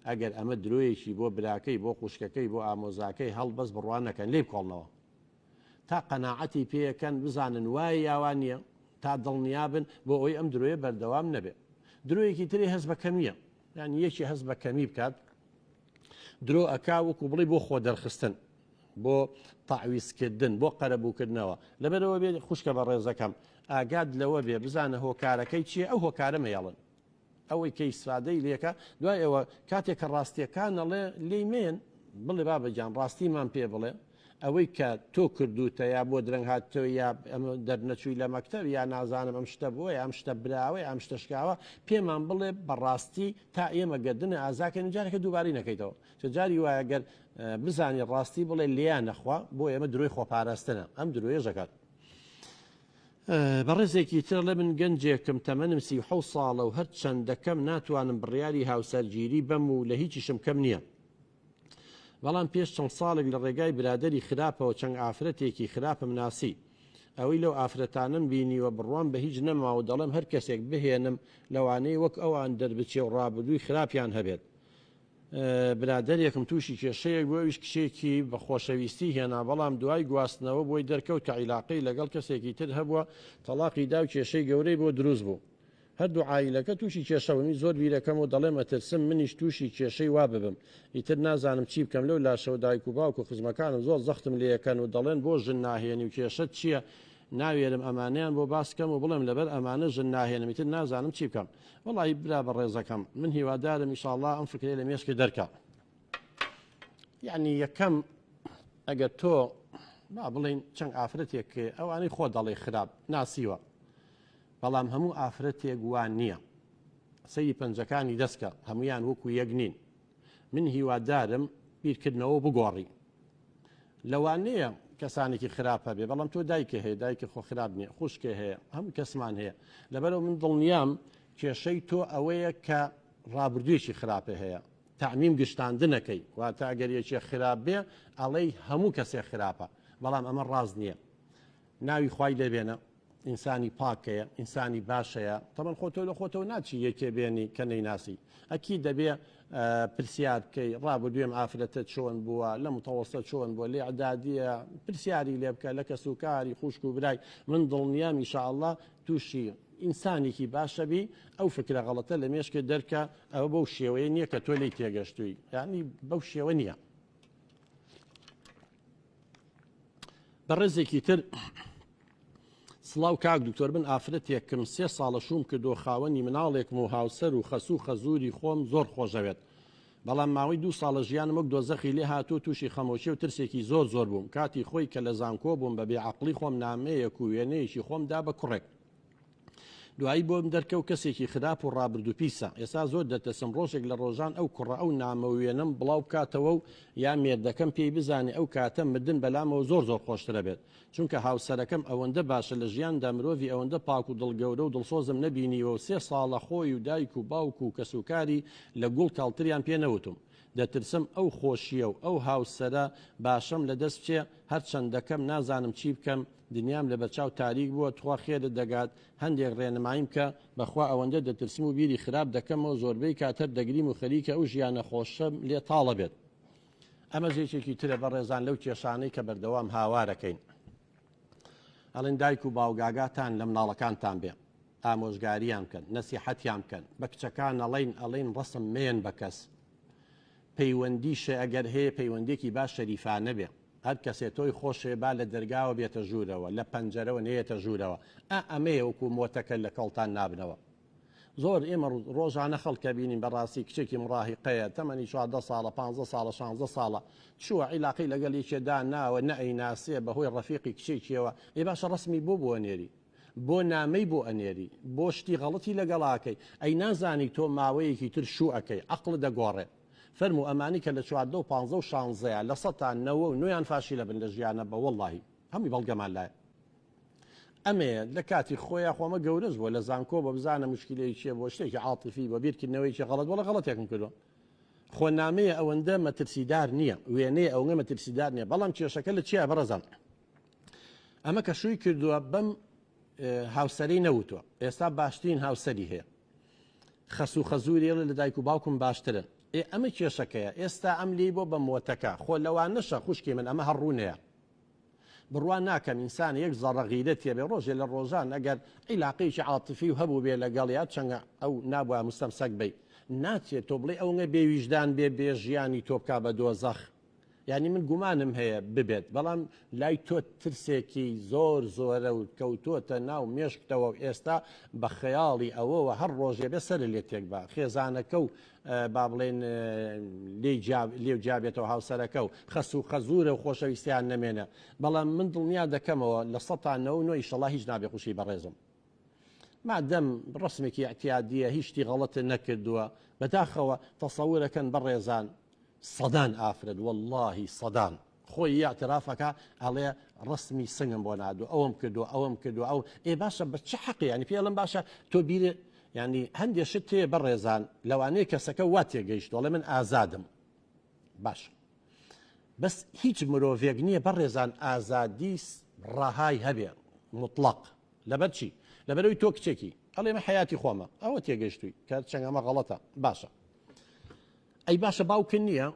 ئەگەر ئەمە درۆیەکی بۆ براکەی بۆ خوشکەکەی بۆ ئامۆزاکەی هەڵبەست بڕوا نەکەن لێی بکۆڵنەوە تا قەناعەتی پێکەن بزانن وایە یا وا نییە تا دڵنیابن بۆ ئەوەی ئەم درۆیە بەردەوام نەبێ درۆیەکی تری هەست بە کەمیە یان یەکی هەست بە کەمی بکات درۆ ئەکا وەکو بڵێ بۆ خۆ دەرخستن بۆ تەعویزکردن بۆ قەرەبووکردنەوە لەبەرەوە بێ خوشکە بە ڕێزەکەم ئاگاد لەوە بێ بزانە هۆکارەکەی چییە ئەو هۆکارە مەیەڵن ئەوەی کە ئیسفادەی لێکا دوای ئەوە کاتێک کە ڕاستیەکان ئەڵێ لێی مێن بڵێ بابە گیان ڕاستیمان پێ بڵێ ئەوەی کە تۆ کردوتە یا بۆ درەنگ هاتەوە یا ئەمە دەرنەچووی لە مەکتەب یا نازانم ئەم شتە بووە یا ئەم شتە براوە یا ئەم شتە شکاوە پێمان بڵێ بەڕاستی تا ئێمە گەردنە ئازاکەین و جارێکە دووبارەی نەکەیتەوە چە جاری وایە گەر بزانی ڕاستی بڵێ لێیان نەخوا بۆ ئێمە درۆی خۆپاراستنە ئەم درۆیەش دەکات. بەڕێزێکی تر ئەڵێ من گەنجێکم تەمەنم 37 ساڵە و هەرچەند دەکەم ناتوانم بڕیاری هاوسەرگیری بەم و لە هیچیشم کەم نییە بەڵام پێش چەند ساڵێک لە ڕێگای برادری خراپەوە چەند ئافرەتێکی خراپم ناسی ئەوەی لەو ئافرەتانم بینیوە بڕوام بە هیچ نەما و دەڵێم هەر کەسێک بهێنم لەوانەیە وەک ئەوان دەربچێ و ڕابردووی خراپیان هەبێت برادەرێکم تووشی کێشەیەک بوو ئەویش کچێکی بە خۆشەویستی هێنا بەڵام دوای گواستنەوە بۆی دەرکەوت کە عیلاقەی لەگەڵ کەسێکی تر هەبووە تەڵاقی دا و کێشەی گەورەی بۆ دروست بوو هەردوو عایلەکە تووشی کێشە بوون زۆر بیرەکەم و دەڵێم ئەترسم منیش تووشی کێشەی وا ببم ئیتر نازانم چی بکەم لەو لاشەوە دایک و باوک و خزمەکانم زۆر زەختم لێکەن و دەڵێن بۆ ژن ناهێنی و کێشەت چییە ناوێرم ئەمانەیان بۆ باس کەم و بڵێم لەبەر ئەمانە ژن ناهێنم ئیتر نازانم چی بکەم وەڵی برا بەڕێزەکەم من هیوادارم ئیشاڵڵا ئەم فکرەی لە مێشکی دەرکا یعنی یەکەم ئەگەر تۆ با بڵین چەند ئافرەتێک ئەوانەی خۆ دەڵێ خراپ ناسیوە بەڵام هەموو ئافرەتێک وان نییە سەیری پەنجەکانی دەستکە هەمویان وەکو یەک نین من هیوادارم بیرکردنەوە بگۆڕی لەوانەیە کەسانێکی خراپ هەبێ بەڵام تۆ دایکە هەیە دایکە خۆ خراپ نییە خوشکێ هەیە هەموو کەسمان هەیە لەبەرەوە من دڵنیام کێشەی تۆ ئەوەیە کە ڕابردوویەکی خراپە هەیە تەعمیم گشتاندنەکەی واتە ئەگەر یەکێ خراپ بێ ئەڵێی هەموو کەسێ خراپە بەڵام ئەمە ڕاست نییە ناوی خوای لێبێنە ئینسانی پاکەیە ئینسانی باشەیە تەبەن خۆ تۆ لە خۆتەوە ناچی یەکێ بێنی کە نەیناسی ئەکی دەبێ پرسیار بکەی ڕابردوێم ئافرەتە چۆن بووە لە متەوەستە چۆن بووە لێ ئەدادیە پرسیاری لێ بکە لە کەس و کاری خوشک و برای من دڵنیام ئیشاءاللە تووشی ئینسانێکی باشە بی ئەو فکرە غەڵەتە لە مێشکت دەرکە ئەوە بەو شێوەیە نییە کە تۆ لێی تێگەشتووی یعنی بەو شێوە نییە. بەڕێزێکی تر سڵاو کاک دکتۆر من ئافرەتێکم سێ ساڵە شوم کردو خاوەنی مناڵێکم و هاوسەر و خەسوو خەزوری خۆم زۆر خۆشەوێت بەڵام ماوەی دوو ساڵە ژیانم وەک دۆزەخی لێ هاتوو تووشی خەمۆکی و ترسێکی زۆر زۆر بووم کاتی خۆی کە لە زانکۆ بووم بە بێ عەقڵی خۆم نامەیەک و وێنەیەکی خۆم دا بە کوڕێک دوایی بۆم دەرکەوت کەسێکی خراپ و ڕابردوو پیسە، ئێستا زۆر دەترسم ڕۆژێک لە ڕۆژان ئەو کوڕە ئەو نامە و وێنەم بڵاو بکاتەوە و یا مێردەکەم پێی بزانێ ئەو کاتە مردن بەلامەوە زۆر زۆر خۆشترە بێت چونکە هاوسەرەکەم ئەوەندە باشە لە ژیاندا مرۆڤی ئەوەندە پاک و دڵ گەورە و دڵسۆزم نەبینیوە و سێ ساڵە خۆی و دایک و باوک و کەسوکاری لە گوڵ کاڵتریان پێ نەوتوم دەترسم ئەو خۆشیە و ئەو هاوسەرە باشەم لەدەست بچێ هەرچەند دەکەم نازانم چی بکەم دنیام لەبەرچاو تاریک بووە تخوا خێرت دەگات هەندێک ڕێنماییم بکە بەخوا ئەوەندە دەترسم و بیری خراپ دەکەمەوە زۆربەی کات هەر دەگریم و خەریکە ئەو ژیانە خۆشەم لێ تاڵە بێت ئەمەش یەکێکی ترە بەڕێزان لەو کێشانەی کە بەردەوام هاوارەکەین ئەڵێن دایک و باوک ئاگاتان لە مناڵەکانتان بێ. ئامۆژگاریان بکەن، نەسیحەتیان بکەن، بە کچەکان ئەڵێین ئەڵێین ڕەسم مەیەن بە کەس، پەیوەندیشە ئەگەر هەیە پەیوەندیەکی با شەریفانە بێ، هەر کەسێ تۆی خۆشەوێ با لە دەرگاوە بێتە ژوورەوە، لە پەنجەرەوە نەیەتە ژوورەوە، ئا ئەمەیە وەکو مۆتەکە لە کەڵتان نابنەوە. زۆر ئێمە ڕۆژانە خەڵک ئەبینین بەڕاستی کچێکی مڕاهیقەیە تەمەنی 14 ساڵە 15 ساڵە 16 ساڵە چووە عیلاقەی لەگەڵ یەکێ داناوە نە ئەیناسێ بەهۆی ڕەفیقی کچێکیەوە ئێ باشە ڕەسمی بۆ بۆ ئەنێری بۆ نامەی بۆ ئەنێری بۆ شتی غەڵەتی لەگەڵ ئاکەی ئەی نازانی تۆ ماوەیەکی تر شوو ئەکەی عەقڵت دەگۆڕێ فەرموو ئەمانی کە لە 14 و 15 و شانزەیە لە سەتا نەوە و نۆیان فاشیلە بن لە ژیانە بە وەڵڵاهی هەمووی بەڵگەمان لایە ئەمەیە لە کاتی خۆیا خۆ ئەمە گەورەش بووە لە زانکۆ بە بزانە مشکلەی چیە بۆ شتێکی عاتیفی بە بیرکردنەوەیکی غەڵەت وەڵا غەڵەتێکم کردووە خۆ نامەیە ئەوەندە مەترسیدار نییە وێنەیە ئەوەندە مەترسیدار نییە بەڵام کێشەکە لە چیە بەڕێزان ئەمە کە شووی کردووە بەم هاوسەری نەوتووە ئێستا باشترین هاوسەری هەیە خەس و خەزوری لە دایک و باوکم باشترن ئێ ئەمە کێشەکەیە ئێستا ئەم لی بۆ بە مۆتەکە خۆ لەوانەشە خوشکی من ئەمە هەر ڕوونەیە بڕوا ناکەم ئینسان یەک زەڕە غیرەتی هەبێ ڕۆژێ لە ڕۆژان ئەگەر عیلاقەیەکی عاتیفی و هەبووبێ لەگەڵیا چەنگە ئەو نابوایە مستەمسەک بی ناچێ تۆ بڵێ ئەونگە بێ ویژدان بێ بێ ژیانی تۆ بکا بە دۆزەخ یعنی من گومانم هەیە ببێت بەڵام لای تۆ ترسێکی زۆر زۆرە و کەوتۆتە ناو مێشکتەوە و ئێستا بە خەیاڵی ئەوەوە هەر ڕۆژێ بێ سەر لێ تێک بە خێزانەکە و با بڵێن لێی جیا لێو جیا بێتەوە هاوسەرەکە و خەس و خەزورە و خۆشەویستیان نەمێنە بەڵام من دڵنیا دەکەمەوە لە سەتا نەوە نۆ ئیشەڵا هیچ نابێ خوشی بەڕێزم مادەم ڕسمێکی اعتیادیە هیچ شتی غەڵەت نەکردووە بەداخەوە تەسەورەکەن بەڕێزان سەدان ئافرەت واللهی سەدان خۆی ئیعترافەکا ئەڵێ ڕەسمی سنگم بۆ ناردوو ئەوەم کردووە ئەوەم کردووە ئەو ئێ باشە بە چ حەقی ینی پێ ئەڵێم باشە تۆ بیر ینی هەندێ شت تێ بەڕێزان لەوانەیە کەسەکە وا تێگەیشت ئەڵێ من ئازادم باش بەس هیچ مرۆڤێک نییە بەڕێزان ئازادی ڕەهای هەبێ مطلق لەبەر چی لەبەرەوەی تۆ کچێکی ئەڵێ من حیاتی خۆمە ئەوە تێگەیشتووی کە چەند ئەمە غەڵەتە باشە ئەی باشە باوکت نییە؟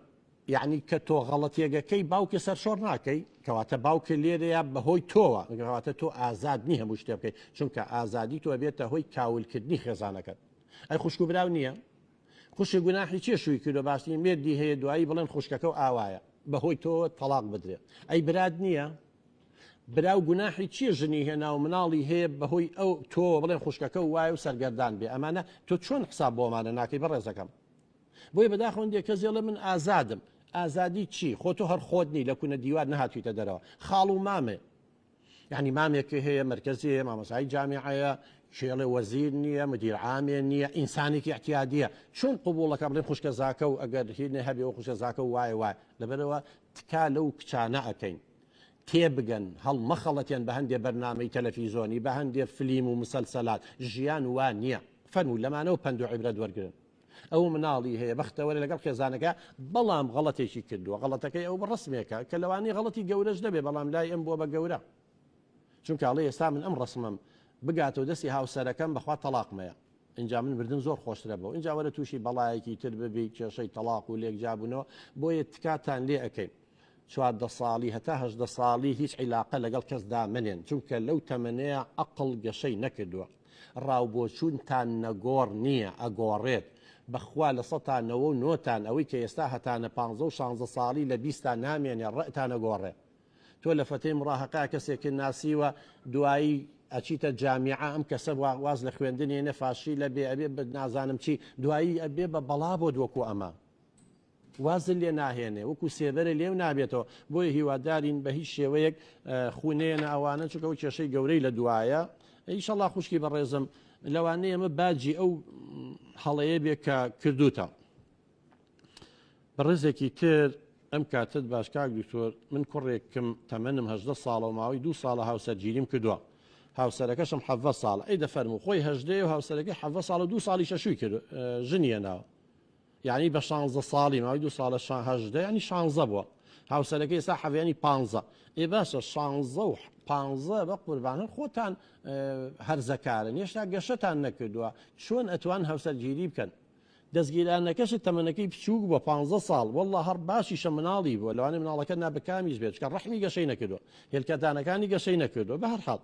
یەعنی کە تۆ غەڵەتێگەکەی باوکێ سەرشۆڕ ناکەی؟ کەواتە باوکێ لێرەیە بەهۆی تۆوە، کەواتە تۆ ئازاد نی هەموو شتێ بکەی، چونکە ئازادی تۆ ئەبێتە هۆی کاولکردنی خێزانەکەت. ئەی خوشک و براو نییە؟ خوشک گوناحی چیە شووی کردوە باشترین مێردی هەیە دوایی بڵێن خوشکەکە و ئاوایە بەهۆی تۆوە تەڵاق بدرێ. ئەی برات نییە؟ براو گوناحی چیە ژنی هێنا و مناڵی هەیە بەهۆی ئەو تۆوە بڵێن خوشکەکە و وایە و سەرگەردان بێ ئەمانە تۆ چۆن حساب بۆ ئەمانە ناکەی بەڕێزەکەم؟ بۆیە بەداخەوە هەندێک کەس ئەڵێ من ئازادم ئازادی چی خۆ تۆ هەر خۆت نی لە کونە دیوار نەهاتویتە دەرەوە خاڵ و مامێ یعنی مامێکی هەیە مرکزی هەیە مامۆسای جامیعەیە کێڵێ وەزیر نییە مدیر عامێ نییە ئینسانێکی اعتیادیە چۆن قوبوڵەکە بڵێن خوشکە زاکە و ئەگەر هینێ هەبێ و خوشکە زاکە و وایە وایە لەبەرەوە تکا لەو کچانە ئەکەین تێبگەن هەڵمەخەڵەتێن بە هەندێ بەرنامەی تەلەفیزۆنی بە هەندێ فلیم و مسەلسەلات ژیان وا نییە فەرموو لەمانەوە پەند و عیبرەت وەرگرن ئەو مناڵی هەیە بەختەوەرە لەگەڵ خێزانەکە بەڵام غەڵەتێکی کردووە غەڵەتەکەی ئەو بە ڕسمێکە کە لەوانەیە غەڵەتی گەورەش نەبێ بەڵام لای ئەم بووە بە گەورە چونکە ئەڵێ ئێستا من ئەم ڕسمم بگاتەوە دەستی هاوسەرەکەم بەخوا تەڵاقمەیە اینجا من مردن زۆر خۆشترە بەو اینجا وەرە تووشی بەڵایەکی تر ببی کێشەی تەڵاق و لێکجابوونەوە بۆیە تکاتان لێ ئەەکەین 14 ساڵی هەتا 18 ساڵی هیچ عیلاقە لەگەڵ کەس دامنێن چونکە لەو تەمەنەیە ئەقڵ گەشەی نەکردووە ڕاوبۆچوونتان نەگۆڕ نییە ئەگۆڕێت بەخوا لە سەتا نەوە و نۆتان ئەوەی کە ئێستا هەتانە پانزە و شانزە ساڵی لە بیستا نامێنێ ڕئتان ئەگۆڕێ تۆ لە فەتەی مڕاهەقا کەسێکت ناسیوە دوایی ئەچیتە جامیعە ئەم کەسە واز لە خوێندن ێنێ فاشیلە بێ ئەبێ بە نازانم چی دوایی ئەبێ بە بەڵا بۆت وەکو ئەمە. وازت لێ ناهێنێ وەکو سێبەرە لێو نابێتەوە بۆیە هیوادارین بە هیچ شێوەیەک خوو نەیەنە ئەوانە چونکە ئەو کێشەی گەورەی لە دوایە ئیشەڵا خوشکی بەڕێزم لەوانەیە ئەمە باجی ئەو هەڵەیە بێ کە کردوتە بەڕێزێکی تر ئەم کاتت باش کاک دکتۆر من کوڕێکم تەمەنم هەژدە ساڵە و ماوەی دوو ساڵە هاوسەرگیریم کردووە هاوسەرەکەشم حەڤە ساڵ ئەی دەفەرموو خۆی هەژدەیە و هاوسەرەکەی حەڤە ساڵ و دوو ساڵی شەشووی کرد ژنیە ناوە یانی بە شانزە ساڵی ماوەی دوو ساڵە 18 ینی شانزە بووە هاوسەرەکەی ئێستا حەڤیانی پانزە ئێ باشە شانزە و پانزە بە قوربان هەر خۆتان هەرزەکارن هێشتا گەشەتان نەکردووە چۆن ئەتوان هاوسەرگیری بکەن دەستگیرانەکەشت تەمەنەکەی بچووک بووە پانزە ساڵ والله هەر باشیشە مناڵی بووە لەوانەیە مناڵەکە نابکامیش بێت چکە ڕەحمی گەشەی نەکردووە هێلکەدانەکانی گەشەی نەکردووە بە هەر حاڵ.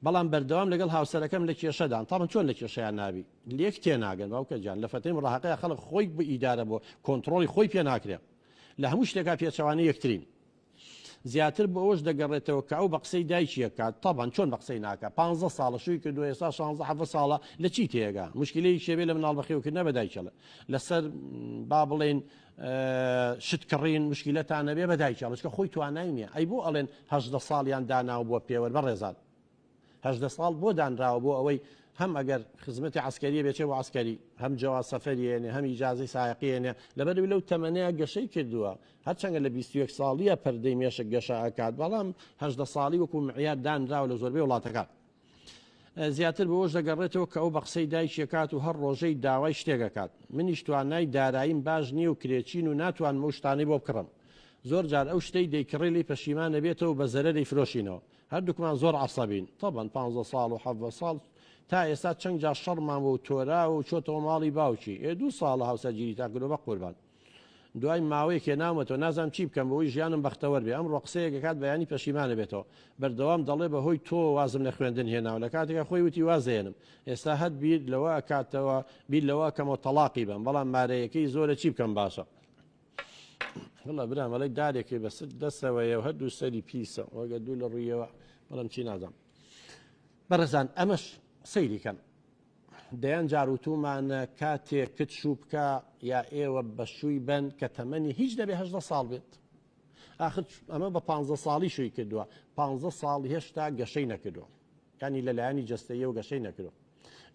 بەڵام بەردەوام لەگەڵ هاوسەرەکەم لە کێشەدان تاڵم چۆن لە کێشەیان نابی لێک تێناگەن باوکە گیان لە فەتەی مڕاهەقەیا خەڵک خۆی بە ئیدارە بۆ کۆنتڕۆڵی خۆی پێ ناکرێ لە هەموو شتێکا پێچەوانەی یەکترین زیاتر بۆ ئەوەش دەگەڕێتەوە کە ئەو بە قسەی دایکی ئەکات تەبعەن چۆن بە قسەی ناکا پانزە ساڵە شووی کردووە ئێستا شانزە حەڤە ساڵە لە چی تێگا مشکلەیەکی شێبێ لە مناڵ بەخێوکردنە بە دایکی ئەڵێ لەسەر با بڵێین شت کڕین مشکلەتان نەبێ بە دایکی ئەڵێ چونکە خۆی توانای نییە ئەی بۆ ئەڵێن 18 ساڵیان داناوە بۆ پێوەر بەڕێزان 18 ساڵ بۆ دانراوە بۆ ئەوەی هەم ئەگەر خزمەتی عسکەریە بێچێ بۆ عسکەری هەم جەوا سەفەریێنێ هەم ئیجازەی سایەقیێنێ لەبەرئەوەی لەو تەمەنەیە گەشەی کردووە هەرچەندە لە 21 ساڵیە پەردەی مێشک گەشە ئەکات بەڵام 18 ساڵی وەکو معیار دانراوە لە زۆربەی وڵاتەکان. زیاتر بەوەش دەگەڕێتەوە کە ئەو بە قسەی دایکی ئەکات و هەر ڕۆژەی داوای شتێک ئەکات. منیش توانای داراییم باش نییە و کرێچین و ناتوانم ئەو شتانەی بۆ بکڕم. زۆر جار ئەو شتەی دەیکڕێ لێی پەشیمان ئەبێتەوە و بە زەرەر ئەیفرۆشینەوە. هەردووکمان زۆر عەسەبین. تەبەن پانزە ساڵ و حەڤە ساڵ تا ئێستا چەند جار شەڕمان بووە و تۆراوە و چۆتەوە ماڵی باوکی. ئێ دوو ساڵە هاوسەرگیریتان کردووە بەقوربان. دوای ماوەیەک هێناومەتەوە نازانم چی بکەم بۆی ژیانم بەختەوەر بێ ئەمڕۆ قسەیەک ئەکات بەیانی پەشیمان ئەبێتەوە بەردەوام دەڵێ بە هۆی تۆوە وازم لە خوێندن هێناوە لە کاتێکا خۆی وتی واز دەهێنم ئێستا هەر بیر لەوە ئەکاتەوە بیر لەوە ئەکەمەوە تەڵاقی بەم بەڵام مارەیەکەی زۆرە چی بکەم باشە وڵا برام ئەڵێ دارێکی بەسەر دەستەوەیە و هەردوو سەری پیسە وەگە دوو لە ڕوویەوە بەڵام چی نازانم بەڕێزان ئەمەش سەیری کەن دەیان جار وتومانە کاتێ کچ شوو بکا یا ئێوە بە شووی بەن کە تەمەنی هیچ نەبێ 18 ساڵ بێت ئاخر ئەمە بە 15 ساڵی شووی کردووە 15 ساڵ هێشتا گەشەی نەکردووە ینی لەلایەنی جەستەیەوە گەشەی نەکردووە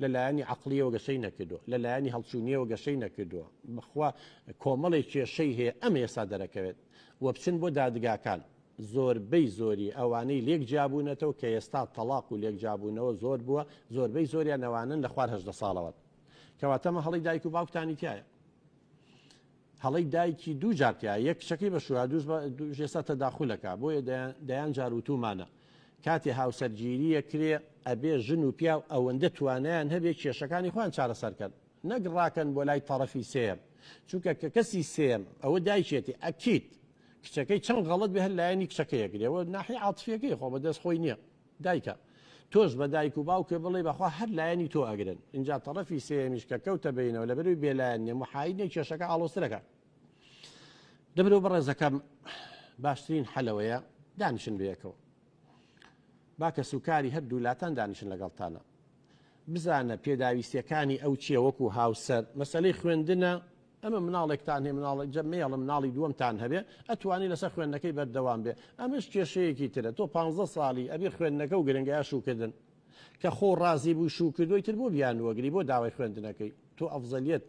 لەلایەنی عقلیەوە گەشەی نەکردووە لەلایەنی هەڵچوونیەوە گەشەی نەکردووە بخوا کۆمەڵێک کێشەی هەیە ئەم ئێستا دەرەکەوێت و بچن بۆ دادگاکان زۆربەی زۆری ئەوانەی لێک جیابوونەتەوە کە ئێستا تەڵاق و لێک جیابوونەوە زۆر بووە زۆربەی زۆریان ئەوانەن لە خوار 18 ساڵەوەن کەواتە ئەمە هەڵەی دایک و باوکتانی تایە هەڵەی دایکی دوو جار تیا یەک کچەکەی بە شووا دووش بە دووش ئێستا تەداخولەکە بۆیە دەیان جار وتومانە کاتێ هاوسەرگیریە کرێ ئەبێ ژن و پیاو ئەوەندە توانیان هەبێ کێشەکانی خۆیان چارەسەرکەن نەک ڕاکەن بۆ لای تەڕەفی سێیەم چونکە کە کەسی سێیەم ئەوە دایکێتی ئەکید کچەکەی چەند غەڵەت بێ هەر لایەنی کچەکەی ئەگرێ وە ناحیە عاتفیەکەی خۆ بەدەست خۆی نییە دایکە تۆش بە دایک و باوکێ بڵێ بەخوا هەر لایەنی تۆ ئەگرن اینجا تەڕەفی سێیەمیش کە کەوتە بینەوە لەبەروی بێلایەن نیە محاید نیە کێشەکە ئاڵۆزترەکە دەبرەوە بەڕێزەکەم باشترین حەلەوەیە دانیشن بەیەکەوە با کەسوکاری هەردوو لاتان دانیشن لەگەڵتانە بزانە پێداویستیەکانی ئەو چیە وەکو هاوسەر مەسەلەی خوێندنە ئەمە مناڵێکتان هەیە مناڵێک جە مەیەڵم مناڵی دووەمتان هەبێ ئەتوانی لەسەر خوێندنەکەی بەردەوام بێ ئەمەش کێشەیەکی ترە تۆ پانزە ساڵی ئەبێ خوێندنەکە و گرنگە شووکردن کە خۆ ڕازی بوو شوو کردووی تر بۆ بیانوەگری بۆ داوای خوێندنەکەی تۆ ئەفزەلیت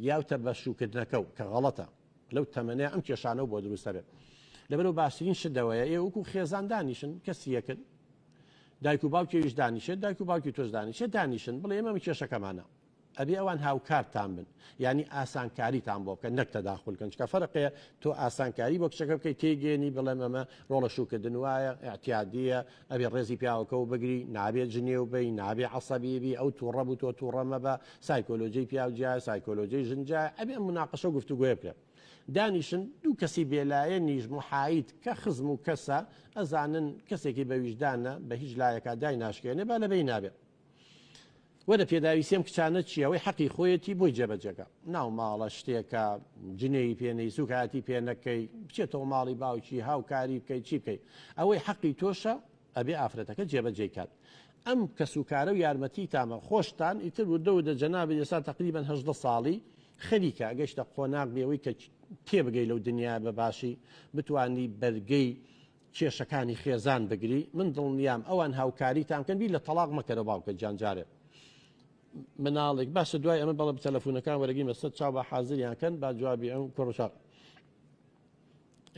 یاوتە بە شووکردنەکە و کە غەڵەتە لەو تەمەنەیە ئەم کێشانەو بۆ دروست ئەبێت لەبەرو باشترین شت ئەوەیە ئێوە وەکو خێزان دانیشن کەسی یەکن دایک و باوکێویش دانیشێت دایک و باوکی تۆش دانیشێت دانیشن بڵێ ئێمە کێشەکەمانە ئەبێ ئەوان هاوکارتان بن یعنی ئاسانکاریتان بۆ بکەن نەک تەداخل کەن چکە فەرقەیە تۆ ئاسانکاری بۆ کچەکە بکەیت تێگەێنی بڵێم ئەمە ڕۆڵە شوکردن وایە اعتیادیە ئەبێ ڕێزی پیاوەکە و بگری نابێ جنێو بی نابێ عسەبی بی ئەو تووڕە بوو تۆ تووڕە مەبە سایکۆلۆجی پیاو جیایە سایکۆلۆجی ژن جیایە ئەبێ ئەم مناقەشە و گفتوگۆیە بکرێت دانیشن دوو کەسی بێلایەنیش محاید کە خزم و کەسە ئەزانن کەسێکی بە ویژدانە بە هیچ لایەکا دای ناشکێنێ با لەبەی نابێ وەرە پێداویستی ئەم کچانە چییە ئەوەی حەقی خۆیەتی بۆی جێبەجێکە ناو ماڵە شتێکە جنێوی پێ نەی سوکایەتی پێ نەکەی بچێتەوە ماڵی باوکی هاوکاری بکەی چی بکەی ئەوەی حەقی تۆشە ئەبێ ئافرەتەکە جێبەجێی کات ئەم کەس و کارە و یارمەتیتانە خۆشتان ئیتر وردە وردە جەنابت ئێستا تەقریبەن 18 ساڵی خەریکە گەشتە قۆناغی ئەوەی کە تێبگەی لەو دنیا بە باشی بتانی بەرگەی کێشەکانی خێزان بگری من دڵنیام ئەوان هاوکاریتان بکەن بیر لە تەڵاق مەکەرەوە باوکە گیان جارێ مناڵێک باشە دوای ئەمە بەڵێ تەلەفونەکان وەرەگرین بەسەر چاو بە حازریان کەن با جوابی ئەم کوڕشە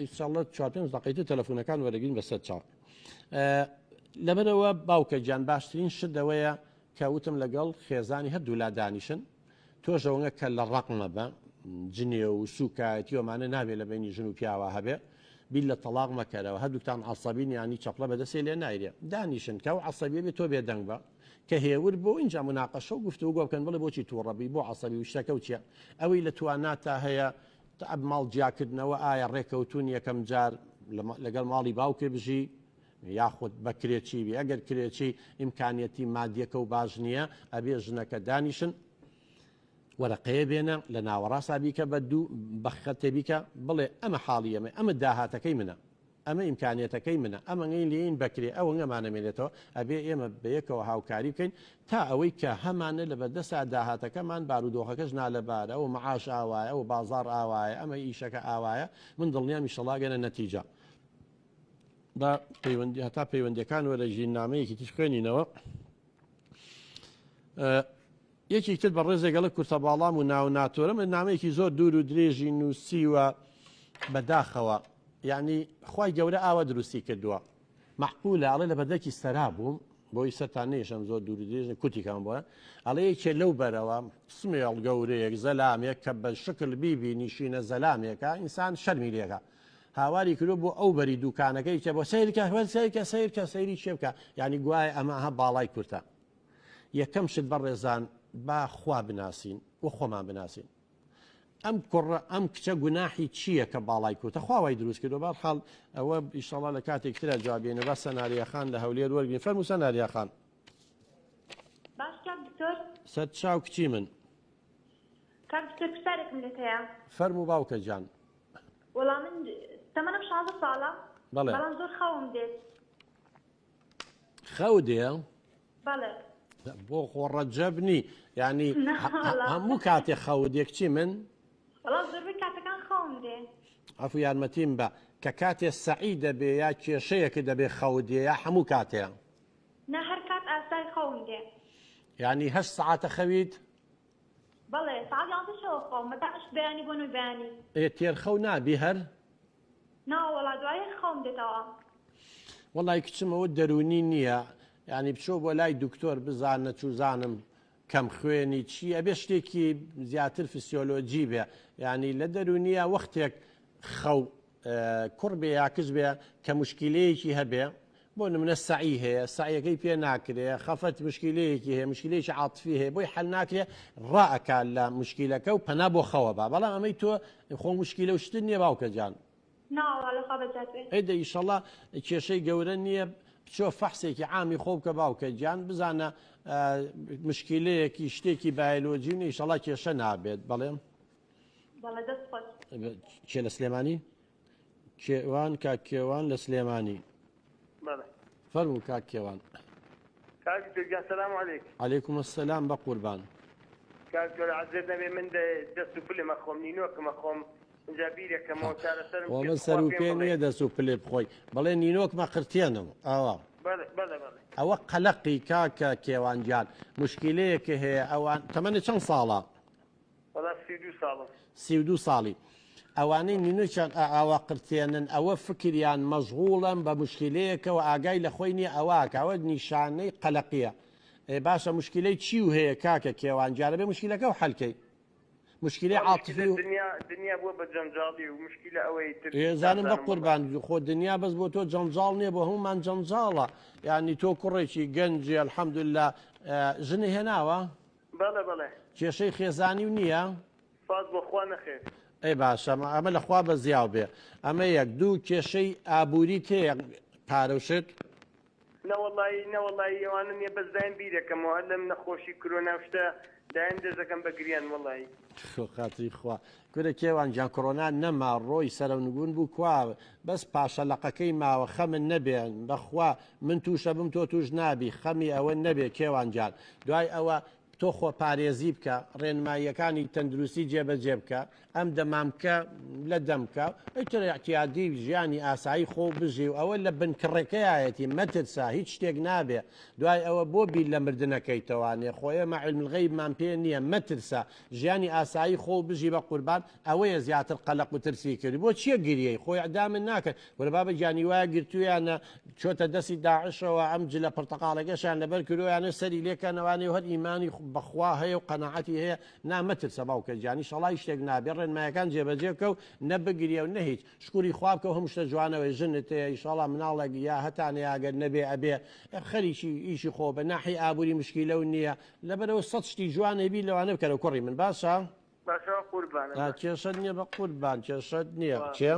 ئیشاڵڵە چوار پێنج دقیقەی تر تەلەفونەکان وەرەگرین بەسەر چاو لەبەرەوە باوکە گیان باشترین شت ئەوەیە کە وتم لەگەڵ خێزانی هەردوو لا دانیشن تۆش ئەوەنگە کە لە ڕق مەبە جنێو و سوکایەتی ئەمانە نابێ لە بەینی ژن و پیاوە هەبێ بیر لە تەڵاق مەکەرەوە هەردووکتان عەسەبین یانی چەپڵە بەدەسێ لێ نایرێ دانیشن کە ئەو عەسەبیە بێ تۆ بێدەنگ بە کە هێور بۆ ئینجا مناقەشە و گفتوگۆ بکەن بڵێ بۆچی تووڕە بووی بۆ عەسەبی و شتەکە و چیە ئەوەی لە تواناتا هەیە ماڵ جیاکردنەوە ئایا ڕێکەوتون یەکەم جار لەگەڵ ماڵی باوکێ بژی. یاخود بە کرێچی بی ئەگەر کرێچی ئیمکانیەتی مادیەکە و باش نییە ئەبێ ژنەکە دانیشن وەرەقەیە بێنە لە ناوەڕاستا بیکە بە دوو بە خەتێ بیکە بڵێ ئەمە حاڵی ئەمە ئەمە داهاتەکەی منە ئەمە ئیمکانیەتەکەی منە ئەمەنگەی لێین بەکرێ ئەوەنگەمان ئەمێنێتەوە ئەبێ ئێمە بەیەکەوە هاوکاری بکەین تا ئەوەی کە هەمانە لە بەردەستا داهاتەکەمان بارودۆخەکەش نالەبارە ئەو معاش ئاوایە ئەو بازاڕ ئاوایە ئەمە ئیشەکە ئاوایە من دڵنیام ئیشەڵا گەنە نەتیجە با پەیوەندی هەتا پەیوەندیەکان وەرەگرین نامەیەکی تر خوێنینەوە. یەکێک تر بەڕێزێک ئەڵێ کورتە باڵام و ناو ناتۆرم نامەیەکی زۆر دوور و درێژی نووسیوە بەداخەوە یعنی خوای گەورە ئاوا دروستی کردووە مەعقولە ئەڵێ لە بەردەکی سەرا بووم بۆی سەرتان نێشم زۆر دوور و درێژ کورتیکان بۆە ئەڵێ یەکێ لەو بەرەوە سمێڵ گەورەیەک زەلامێک کە بە شکل بیبی نیشینە زەلامێکە ئینسان شەرمی لێکە هاواری کردو بۆ ئەو بەری دوکانەکەی کە بۆ سەیرکە سەیرکە سەیرکە سەیری چێ بکە یعنی گوایە ئەمە ها باڵای کورتە یەکەم شت بەڕێزان با خوا بناسین و خۆمان بناسین ئەم کوڕە ئەم کچە گوناحی چییە کە باڵای کورتە خوا وای دروست کردو بەرحاڵ ئەوە ئیشەڵا لە کاتێک ترا جوابێنە با سەناریا خان لە هەولێر وەرگین فەرموو سەناریا خان باش کاک دکتۆر سەر چاو کچی من کاک دکتۆر پرسیارێکم لێت هەیە فەرموو باوکە گیان وەڵا من تەمەنم 16 ساڵە بەڵێ بەڵام زۆر خەوم دێت خەو دێ؟ بەڵێ. بۆ خۆ ڕەجەب نی یعنی هەموو کاتێ خەوت دێ کچی من؟ وەڵا زۆربەی کاتەکان خەوم دێ. عەفو یارمەتیم بە کە کاتێ سەعی دەبێ یا کێشەیەکت دەبێ خەوت دێ یا هەموو کاتێ؟ نا هەر کات ئاسای خەوم دێ. یعنی هەشت سەعاتە خەویت؟ بەڵێ سەعات یانزە شەوە خەوم هەتا هەشت بەیانی بۆ نۆی بەیانی. ئێ تێرخەو نابی هەر؟ ناوەڵا دوایی خەوم دێتەوە. وەڵای کچم ئەوە دەرونی نییە یانی بچۆ بۆ لای دکتۆر بزانە چوزانم کەم خوێنی چی ئەبێ شتێکی زیاتر فسیۆلۆجی بێ یانی لە دەرونیە وەختێک خەو کوڕ بێ یا کچ بێ کە مشکلەیەکی هەبێ بۆ نمونە سەعی هەیە سەعیەکەی پێ ناکرێ خەفەت مشکلەیەکی هەیە مشکلەیەکی عاتفی هەیە بۆی حل ناکرێ ڕائەکا لە مشکلەکە و پەنا بۆ خەوە با بەڵام ئەمەی تۆ خۆ مشکلە و شتت نییە باوکە گیان. ناوەڵا لەخوا بەزیاد بێ. ئەی دە ئیشەڵا کێشەی گەورە نییە بچۆ فەحسێکی عامی خۆ بکە باوکە گیان بزانە مشکلەیەکی شتێکی بایۆلۆجی و ئیشەڵا کێشە نابێت بەڵێ. بەڵێ دەست خۆش. کێ لە سلێمانی؟ کێوان کاک کێوان لە سلێمانی. بەڵێ. فەرموو کاک کێوان. کاک دکتۆر گیان سلام علیک. علیکم السلام بەقوربان. کاک دکتۆر عەزێت نەبێ من دەست و پلم ئەخۆم نینۆکم ئەخۆم ئینجا بیرەکەمەوە چارەسەرم خۆ چیە من توخوا سەر و پێم پێ بڵێ. نییە دەست و پلێ بخۆی بەڵێ نینۆکمە قرتێنم ئاوا. بەڵێ بەڵێ بەڵێ. ئەوە قەلەقی کاکە کێوان گیان موشکیلەیەکە هەیە ئەوان تەمەنت چەند ساڵە؟ وەڵا 32 ساڵم. 32 ساڵی ئەوانەی نینۆکیان ئاوا قرتێنن ئەوە فکریان مەشغوڵن بە مشکیلەیەکەوە ئاگای لە خۆی نییە ئەوە ئەوە نیشانەی قەلەقیە ئێ باشە مشکیلەی چی و هەیە کاکە کێوان گیانە بێ مشکیلەکە و حەلکەی مشکیلەی عاتفی و دنیا دنیا بووە بە جەنجاڵی و مشکیلە ئەوەی تر زانم بە قوربان خۆ دنیا بەس بۆ تۆ جەنجاڵ نییە بۆ هەمومان جەنجاڵە یعنی تۆ کوڕێکی گەنجی الحمدلله ژنی هێناوە بەڵێ بەڵێ. کێشەی خێزانی و نییە؟ سپاس بۆ خوا نەخێر. ئەی باشە ئەمە لە خوا بەزیاو بێ ئەمە یەک دوو کێشەی ئابووریت هەیە پارە و شت؟ نەوەڵایی نەوەڵایی ئەوانە نیە بەس دایم بیرەکەمەوە هەر لەم نەخۆشی کرۆنا و شتە دایم دەست دەکەم بە گریان وەڵایی. خۆ خاتری خوا کورە کێوان گیان کۆرۆنا نەما ڕۆی سەرەونگون بوو کوا بەس پاشە لەقەکەی ماوە خەمت نەبێ بەخوا من توشەبم تۆ توش نابی خەمی ئەوە نەبێ کێوان گیان دوای ئەوە تۆ خۆپارێزی بکە ڕێنماییەکانی تەندروستی جێبەجێ بکە ئەم دەمامکە لە دەمکە ئیتر ئیعتیادی ژیانی ئاسایی خۆ بژی و ئەوە لە بنکڕێکەیایەتی مەترسە هیچ شتێک نابێ دوای ئەوە بۆ بیر لە مردنەکەیتەوانێ خۆ ئێمە علم الغیبمان پێ نییە مەترسە ژیانی ئاسایی خۆ بژی بە قوربان ئەوەیە زیاتر قەلەق و ترسی کردی بۆ چیە گریەی خۆ ئیعدامت ناکەن وەرە بابە گیانی وایە گرتویانە چۆتە دەستی داعشەوە ئەم جلە پرتەقاڵەکەشیان لەبەر کردویانە سەری لێکەنەوانێ و هەر ئیمانی بەخوا هەیە و قەناعەتی هەیە نا مەترسە باوکە گیان ئیشەڵا هیچ شتێک نابێ ڕێنمایەکان جێبەجێ بکە و نە بگریە و نە هیچ شکوری خوا بکە و هەموو شتە جوانەوەی ژنت هەیە ئیشەڵا مناڵێک یا هەتانە یا گەر نەبێ ئەبێ خەریکی ئیشی خۆ بە ناحی ئابووری مشکیلە و نییە لەبەرەوە سەد شتی جوان هەیە بیر لەوانە بکەرەوە کوڕی من باشە باشە قوربانم نا کێشەت نییە بە قوربان کێشەت نییە کێ؟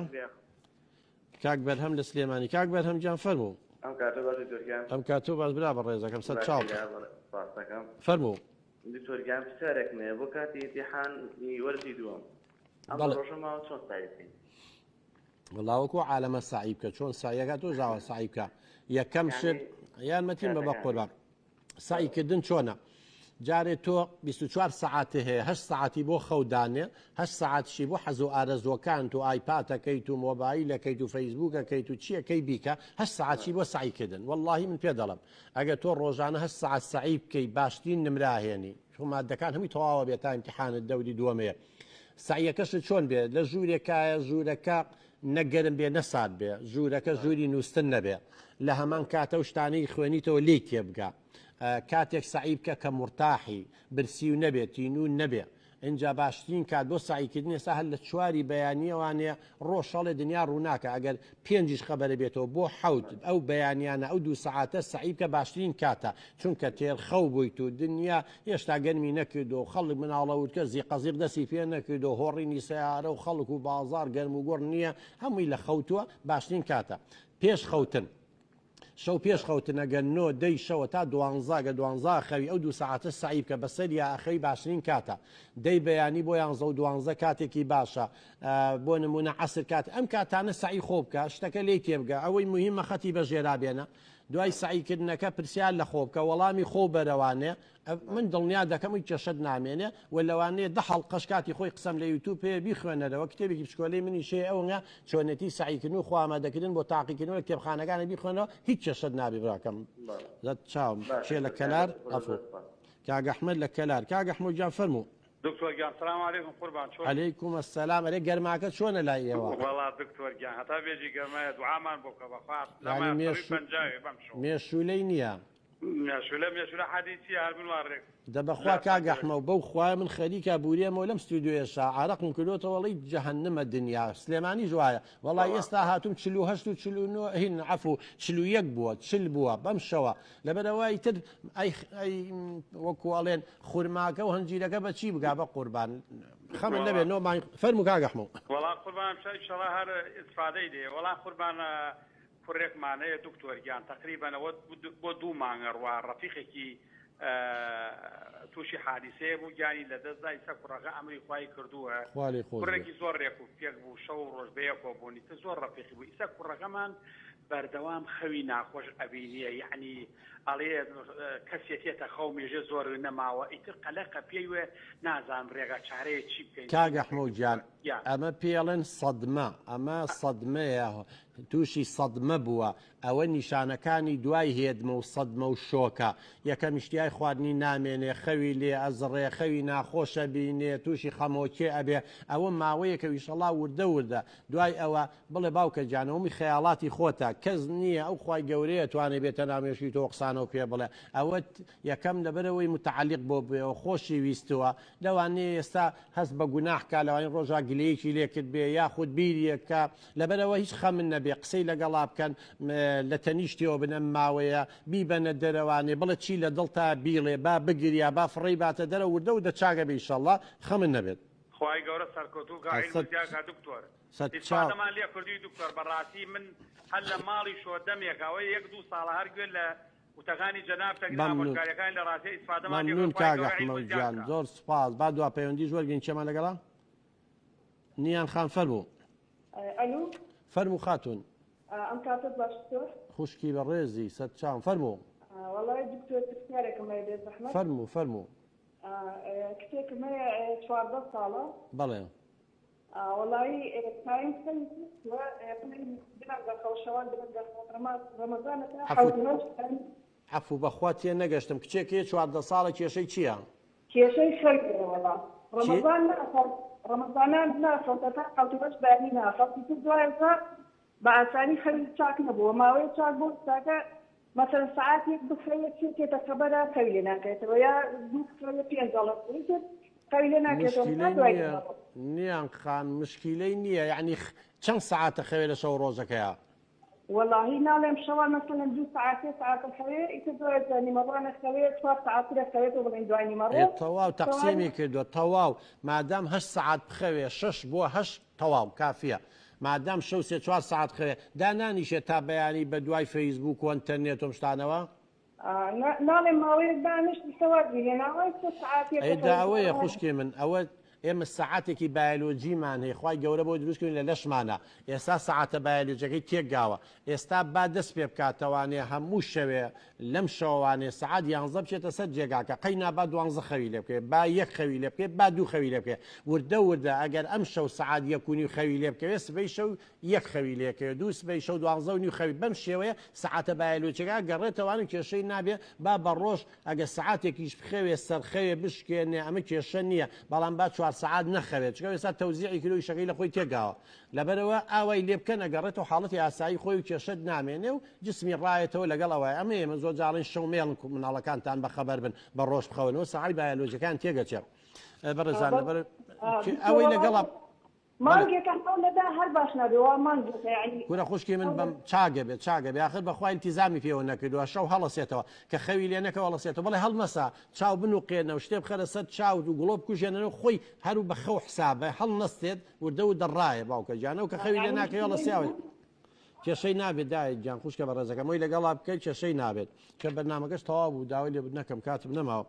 کاک بەرهەم لە سلێمانی کاک بەرهەم گیان فەرموو. ئەم کاتە باش دکتۆر گیان. ئەم کاتەو باش برا بەڕێزەکەم سەر چاو. سپاس دەکەم. فەرموو. دکتۆر گیان پرسیارێکم هەیە بۆ کاتی ئیمتیحان ی وەرزی دووەم ئەم بەڵێ. ڕۆژە ماوە چۆن سەعی بکەین؟ وەڵا وەکو عالەمە سەعی بکە چۆن سەعیەکە تۆ ژاوە سەعی بکە یەکەم شت یارمەتیم بە بە قوربان سەعی کردن چۆنە؟ جارێ تۆ 24 سەعاتی هەیە هەشت سەعاتی بۆ خەو دانێ هەشت سەعاتشی بۆ حەز و ئارەزووەکانت و ئایپاتەکەیت و مۆبایلەکەیت و فەیسبووکەکەیت و چیەکەی بیکە هەشت سەعاتشی بۆ سەعی کردن وەڵڵاهی من پێ دەڵێم ئەگەر تۆ ڕۆژانە هەشت سەعات سەعی بکەی باشترین نمرە ئەهێنی چون مادەکان هەمووی تەواوە بێت تا ئیمتیحانت دەوری دووەمەیە سەعیەکەشت چۆن بێ لە ژوورێکایە ژوورەکە نە گەرم بێ نە سارد بێ، ژوورەکە ژووری نووستن نەبێ، لە هەمان کاتە و شتانەی خوێنیتەوە لێی تێبگە، کاتێک سەعی بکە کە مورتاحی، برسیو نەبێ، تینوو نەبێ، ئینجا باشترین کات بۆ سەعی کردن ئێستا هەر لە چواری بەیانییەوانێ ڕۆژ هەڵێ دنیا ڕووناکە ئەگەر پێنجیش خەبەرە بێتەوە بۆ حەوت ئەو بەیانیانە ئەو دوو سەعاتە سەعی بکە باشترین کاتە چونکە تێر خەو بوویت و دنیا هێشتا گەرمی نەکردووە و خەڵک مناڵە ورکە زیقەزیق دەستی پێ نەکردووە هۆڕینی سەیارە و خەڵک و بازاڕ گەرم و گوڕ نییە هەمووی لە خەوتووە باشترین کاتە پێش خەوتن شەو پێش خەوتن ئەگەر نۆ دەی شەوە تا دوانزە گە دوانزە ئەخەوی ئەو دوو سەعاتە سەعی بکە بەسەریا ئەخەوی باشترین کاتە دەی بەیانی بۆ یانزە و دوانزە کاتێکی باشە بۆ نمونە عەسر کات ئەم کاتانە سەعی خۆ بکە شتەکە لێی تێبگە ئەوەی مهمە خەتی بە ژێرا بێنە دوای سەعی کردنەکە پرسیار لە خۆ بکە وەڵامی خۆ بەرەوانێ من دڵنیا دەکەم هیچ کێشەت نامێنێ و لەوانەیە دە حەڵقەش کاتی خۆی قسەم لە یوتوب هەیە بیخوێنەرەوە کتێبێکی بچکۆلەی منیش هەیە ئەوەنگە چۆنێتی سەعیکردن و خۆ ئامادەکردن بۆ تاقیکردنەوە لە کتێبخانەکانە بیخوێنەوە هیچ کێشەت نابێ براکەم زەت چاوم کێ لە کەلار عەفو کاک ئەحمەد لە کەلار کاک ئەحمەد گیان فەرموو. دکتۆر گیان سلام علیکم قوربان چۆنی. علیکم السلام ئەرێ گەرماکە چۆنە لای ئێوە؟ وەڵا دکتۆر گیان هەتا بێژی گەرمایە دوعامان بۆ بکە بەخوا یانی لەمایە سەروی مێشو پەنجاوێ بەم شەوە. مێشولەی نییە. مێشولە مێشولە حەدی چیە هەر من وا ڕێک دە بەخوا لە کاک پەنجەرە ئەحمەو بەو خوایە من خەریکە بوریەمەوە لەم ستودیۆیەشا عارەقم کردۆتەوە ئەڵێی جەهەنمە دنیا سلێمانیش وایە وەڵای وەڵا ئێستا هاتوم 48 و 49 هین عەفو 41 بووە 40 بووە بەم شەوە لەبەرئەوە ئیتر ئەی ئەی وەکو ئەڵێن خورماکە و هەنجیرەکە بە چی بگا بە قوربان خەمت وەڵا نەبێ نۆ مانگ فەرموو کاک ئەحمەو. وەڵا قوربان ئیشەڵا هەر ئیسفادەی لێ وەڵا قوربان کوڕێکمان هەیە دکتۆر گیان تەقریبەن ئەوە بۆ دوو مانگە ڕوا ڕەفیقێکی تووشی حادیسەیە بوو گیانی لە دەستدا ئیستا کوڕەکە ئەمری خوای کردووە خوا لێی خۆش بێ. کوڕێکی زۆر ڕێک و پێک بوو شەو و ڕۆژ بەیەکەوە بوون ئیتر زۆر ڕەفیقی بوو ئیستا کوڕەکەمان بەردەوام خەوی ناخۆش ئەبینیە یەعنی ئەڵێ کەسێ تێتە خەو مێژێ زۆر نەماوە ئیتر قەلەقە پێی وێ نازانم ڕێگا چارەیە چی بکەین چی کاک نەکەین ئەحمەو دکتۆر گیان گیان. ئەمە پێی ئەڵێن سەدمە ئەمە سەدمەیە تووشی سەدمە بووە ئەوە نیشانەکانی دوای هێدمە و سەدمە و شۆکە یەکەم ئیشتیای خواردنی نامێنێ خەوی لێ ئەزڕێ خەوی ناخۆش ئەبینێ تووشی خەمۆکێ ئەبێ ئەوە ماوەیەکە ئیشەڵا وردە وردە دوای ئەوە بڵێ باوکە گیان ئەومی خەیاڵاتی خۆتە کەس نییە ئەو خوای گەورەیە توانێ بێتە ناو مێشکی تۆ قسانەو پێ بڵێ ئەوە یەکەم لەبەرئەوەی متعلق بۆ بوێ خۆشی ویستوە لەوانەیە ئێستا هەست بە گوناح کا لەوانەیە ڕۆژا گلەیەکی لێ کردبێ یاخود بیریەک کا لەبەرئەوە هیچ خەمن نەبێ قسەی لەگەڵا بکەن لە تەنیشتیەوە بن ئەم ماوەیە بیبەنە دەرەوانێ بڵێ چی لە دڵتا بیڵێ با بگریا با فڕێی باتە دەرە وردە وردە چاک ئەبێ ئیشەڵا خەمن نەبێت. خوای گەورە سەرکەوتوو کا عیلم سەد زیاد کا دکتۆر سەد چاو. ئیسفادەمان لێ کردووی دکتۆر بەڕاستی من هەر لە ماڵیشۆ دەمێکە ئەوە یەک دوو ساڵە هەر گوێ لە وتەکانی جەنابت ئەگرم مەمنون. ئامۆژگاریەکانی لە ڕاستیا ئیسفادەمان لێ مەمنون کردووی خوای کاک گەورە عیلم ئەحمەو زیاد گیان کا. زۆر سوپاس با دوا پەیوەندیش وەرگرین کێمان لەگەڵە نیان خان فەرموو. ئەلو. فەرموو خاتوون. ئەم کاتەت باش دکتۆر. خوشکی بەڕێزی سەرچاوم فەرموو. وەڵای دکتۆر پرسیارێکم هەیە بێ زەحمەت. فەرموو فەرموو. کچێکم هەیە 14 ساڵە. بەڵێ. وەڵایی تایم خەوی کەوتووە درەنگ دەخەو شەوان درەنگ دەخەو ڕەمەزانە تا حەوت و هەشت تایم. عەفو بەخوا تێ نەگەشتم کچێک هەیە 14 ساڵە کێشەی چیە؟ کێشەی خەوی هەیە وەڵا چی؟ ڕەمەزان ناخەوت ڕەمەزانان ناخەوت تا حەوت و هەشت بەیانی ناخەوت ئیتر دوای ئەوە بە ئاسانی خەوی چاک نەبووە ماوەیە چاک بوو ئێستاکە مەسەلەن سەعاتێک بخەوێت سێ تێتە خەبەرە خەوی لێ ناکەوێتەوە یا دوو بخەوێت پێنج ئەڵێ ئیتر خەوی لێ ناکەوێتەوە تا مشکیلەی دوای نییە نیمەڕۆ. نیان خان مشکیلەی نییە یەعنی چەند سەعاتە خەوێ لە شەو ڕۆژەکەیا؟ وەڵاهی ناڵێم شەوان مەسەلەن دوو سەعات سێ سەعات ئەخەوێ ئیتر دوای جا نیمەڕوان ئەخەوێ چوار سەعات تر ئەخەوێتەوە بڵێین دوای نیمەڕۆ ئێ تەواو شەوان تەقسیمی کردوە تەواو مادام هەشت سەعات بخەوێ شەش بۆ هەشت تەواو کافیە. مادام شەو سێ چوار سەعات خەوێ دانانیشێ تا بەیانی بە دوای فەیسبووک و ئەنتەرنێت و ئەم شتانەوە؟ نا ناڵێم ماوەیەک دانیشت ئیستا وازی هێنا ئەوە ئیستا سەعاتێکە ئەی دا خەریکە ئەوەیە خوشکی من ئەوە ئێمە سەعاتێکی بایەلۆجیمان هەیە خوای گەورە بۆی دروست کردوین لە لەشمانا ئێستا سەعاتە بایەلۆجیەکەی تێکگاوە ئێستا با دەست پێ بکاتەوانێ هەموو شەوێ لەم شەوانێ سەعات یانزە بچێتە سەر جێگاکە قەینا با دوانزە خەوی لێ بکەوێ با یەک خەوی لێ بکەوێ با دوو خەوی لێ بکەوێ وردە وردە ئەگەر ئەم شەو سەعات یەک و نیو خەوی لێ بکەوێ سبەی شەو یەک خەوی لێکەوێ دوو سبەی شەو دوانزە و نیو خەوی بەم شێوەیە سەعاتە بایەلۆجیەکە گەڕێتەوان و کێشەی نابێ با بە ڕۆژ ئەگە سەعاتێکیش بخەوێ سەرخەوێ بشکێنێ ئەمە کێشە نییە بەڵام با چوار سەعات نەخەوێت چونکە ئێستا تەوزیعی کردو ئیشەکەی لە خۆی تێکگاوە لەبەرئەوە ئاوای لێ بکەن ئەگەڕێتەوە حاڵەتی ئاسایی خۆی و کێشەت نامێنێ و جسمی ڕایەتەوە لەگەڵ ئەوە ئەمە ئێمە زۆر جاڵین شەو مێڵن مناڵەکانتان بەخەبەر بن بە ڕۆژ بخەونەوە سەعای بایەلۆجیەکان تێگەچێ بەڕێزان لەبەر ئەوەی لەگەڵا مانگێکە هەوڵەدا هەر باش نابێ وا مانگێکە یعنی کورە خوشکی من بەم چاگە بێت چاگە بێ آخر بەخوا التزامی پێوە نەکردووە شەو هەڵەسێتەوە کە خەوی لێ نەکەوە هەڵەسێتەوە بەڵێ هەڵمەسە چاو بنوقێنە و شتێ بخەرە سەر چاوت و گڵۆپ بکوژێنەوە خۆی هەر و بە خەو حسابە هەڵنەستێت وردە و دەڕایە باوکە گیان ئەو کە خەوی لێ ناکەوێ هەڵەسیاوە کێشەی نابێت دایک گیان خوشکە بەڕێزەکەم ئەوی لەگەڵا بکەی کێشەی نابێت کە بەرنامەکەش تەواو بوو داوای لێبوردن نەکەم کاتم نەماوە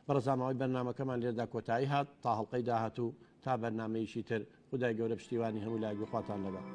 بەڕێزان ماوەی بەرنامەکەمان لێردا کۆتایی هات تا هەڵقەی داهاتوو تا بەرنامەیەکی تر خودای گەورە پشتیوانی هەموو لایەک بێ خواتان لەگەڵ.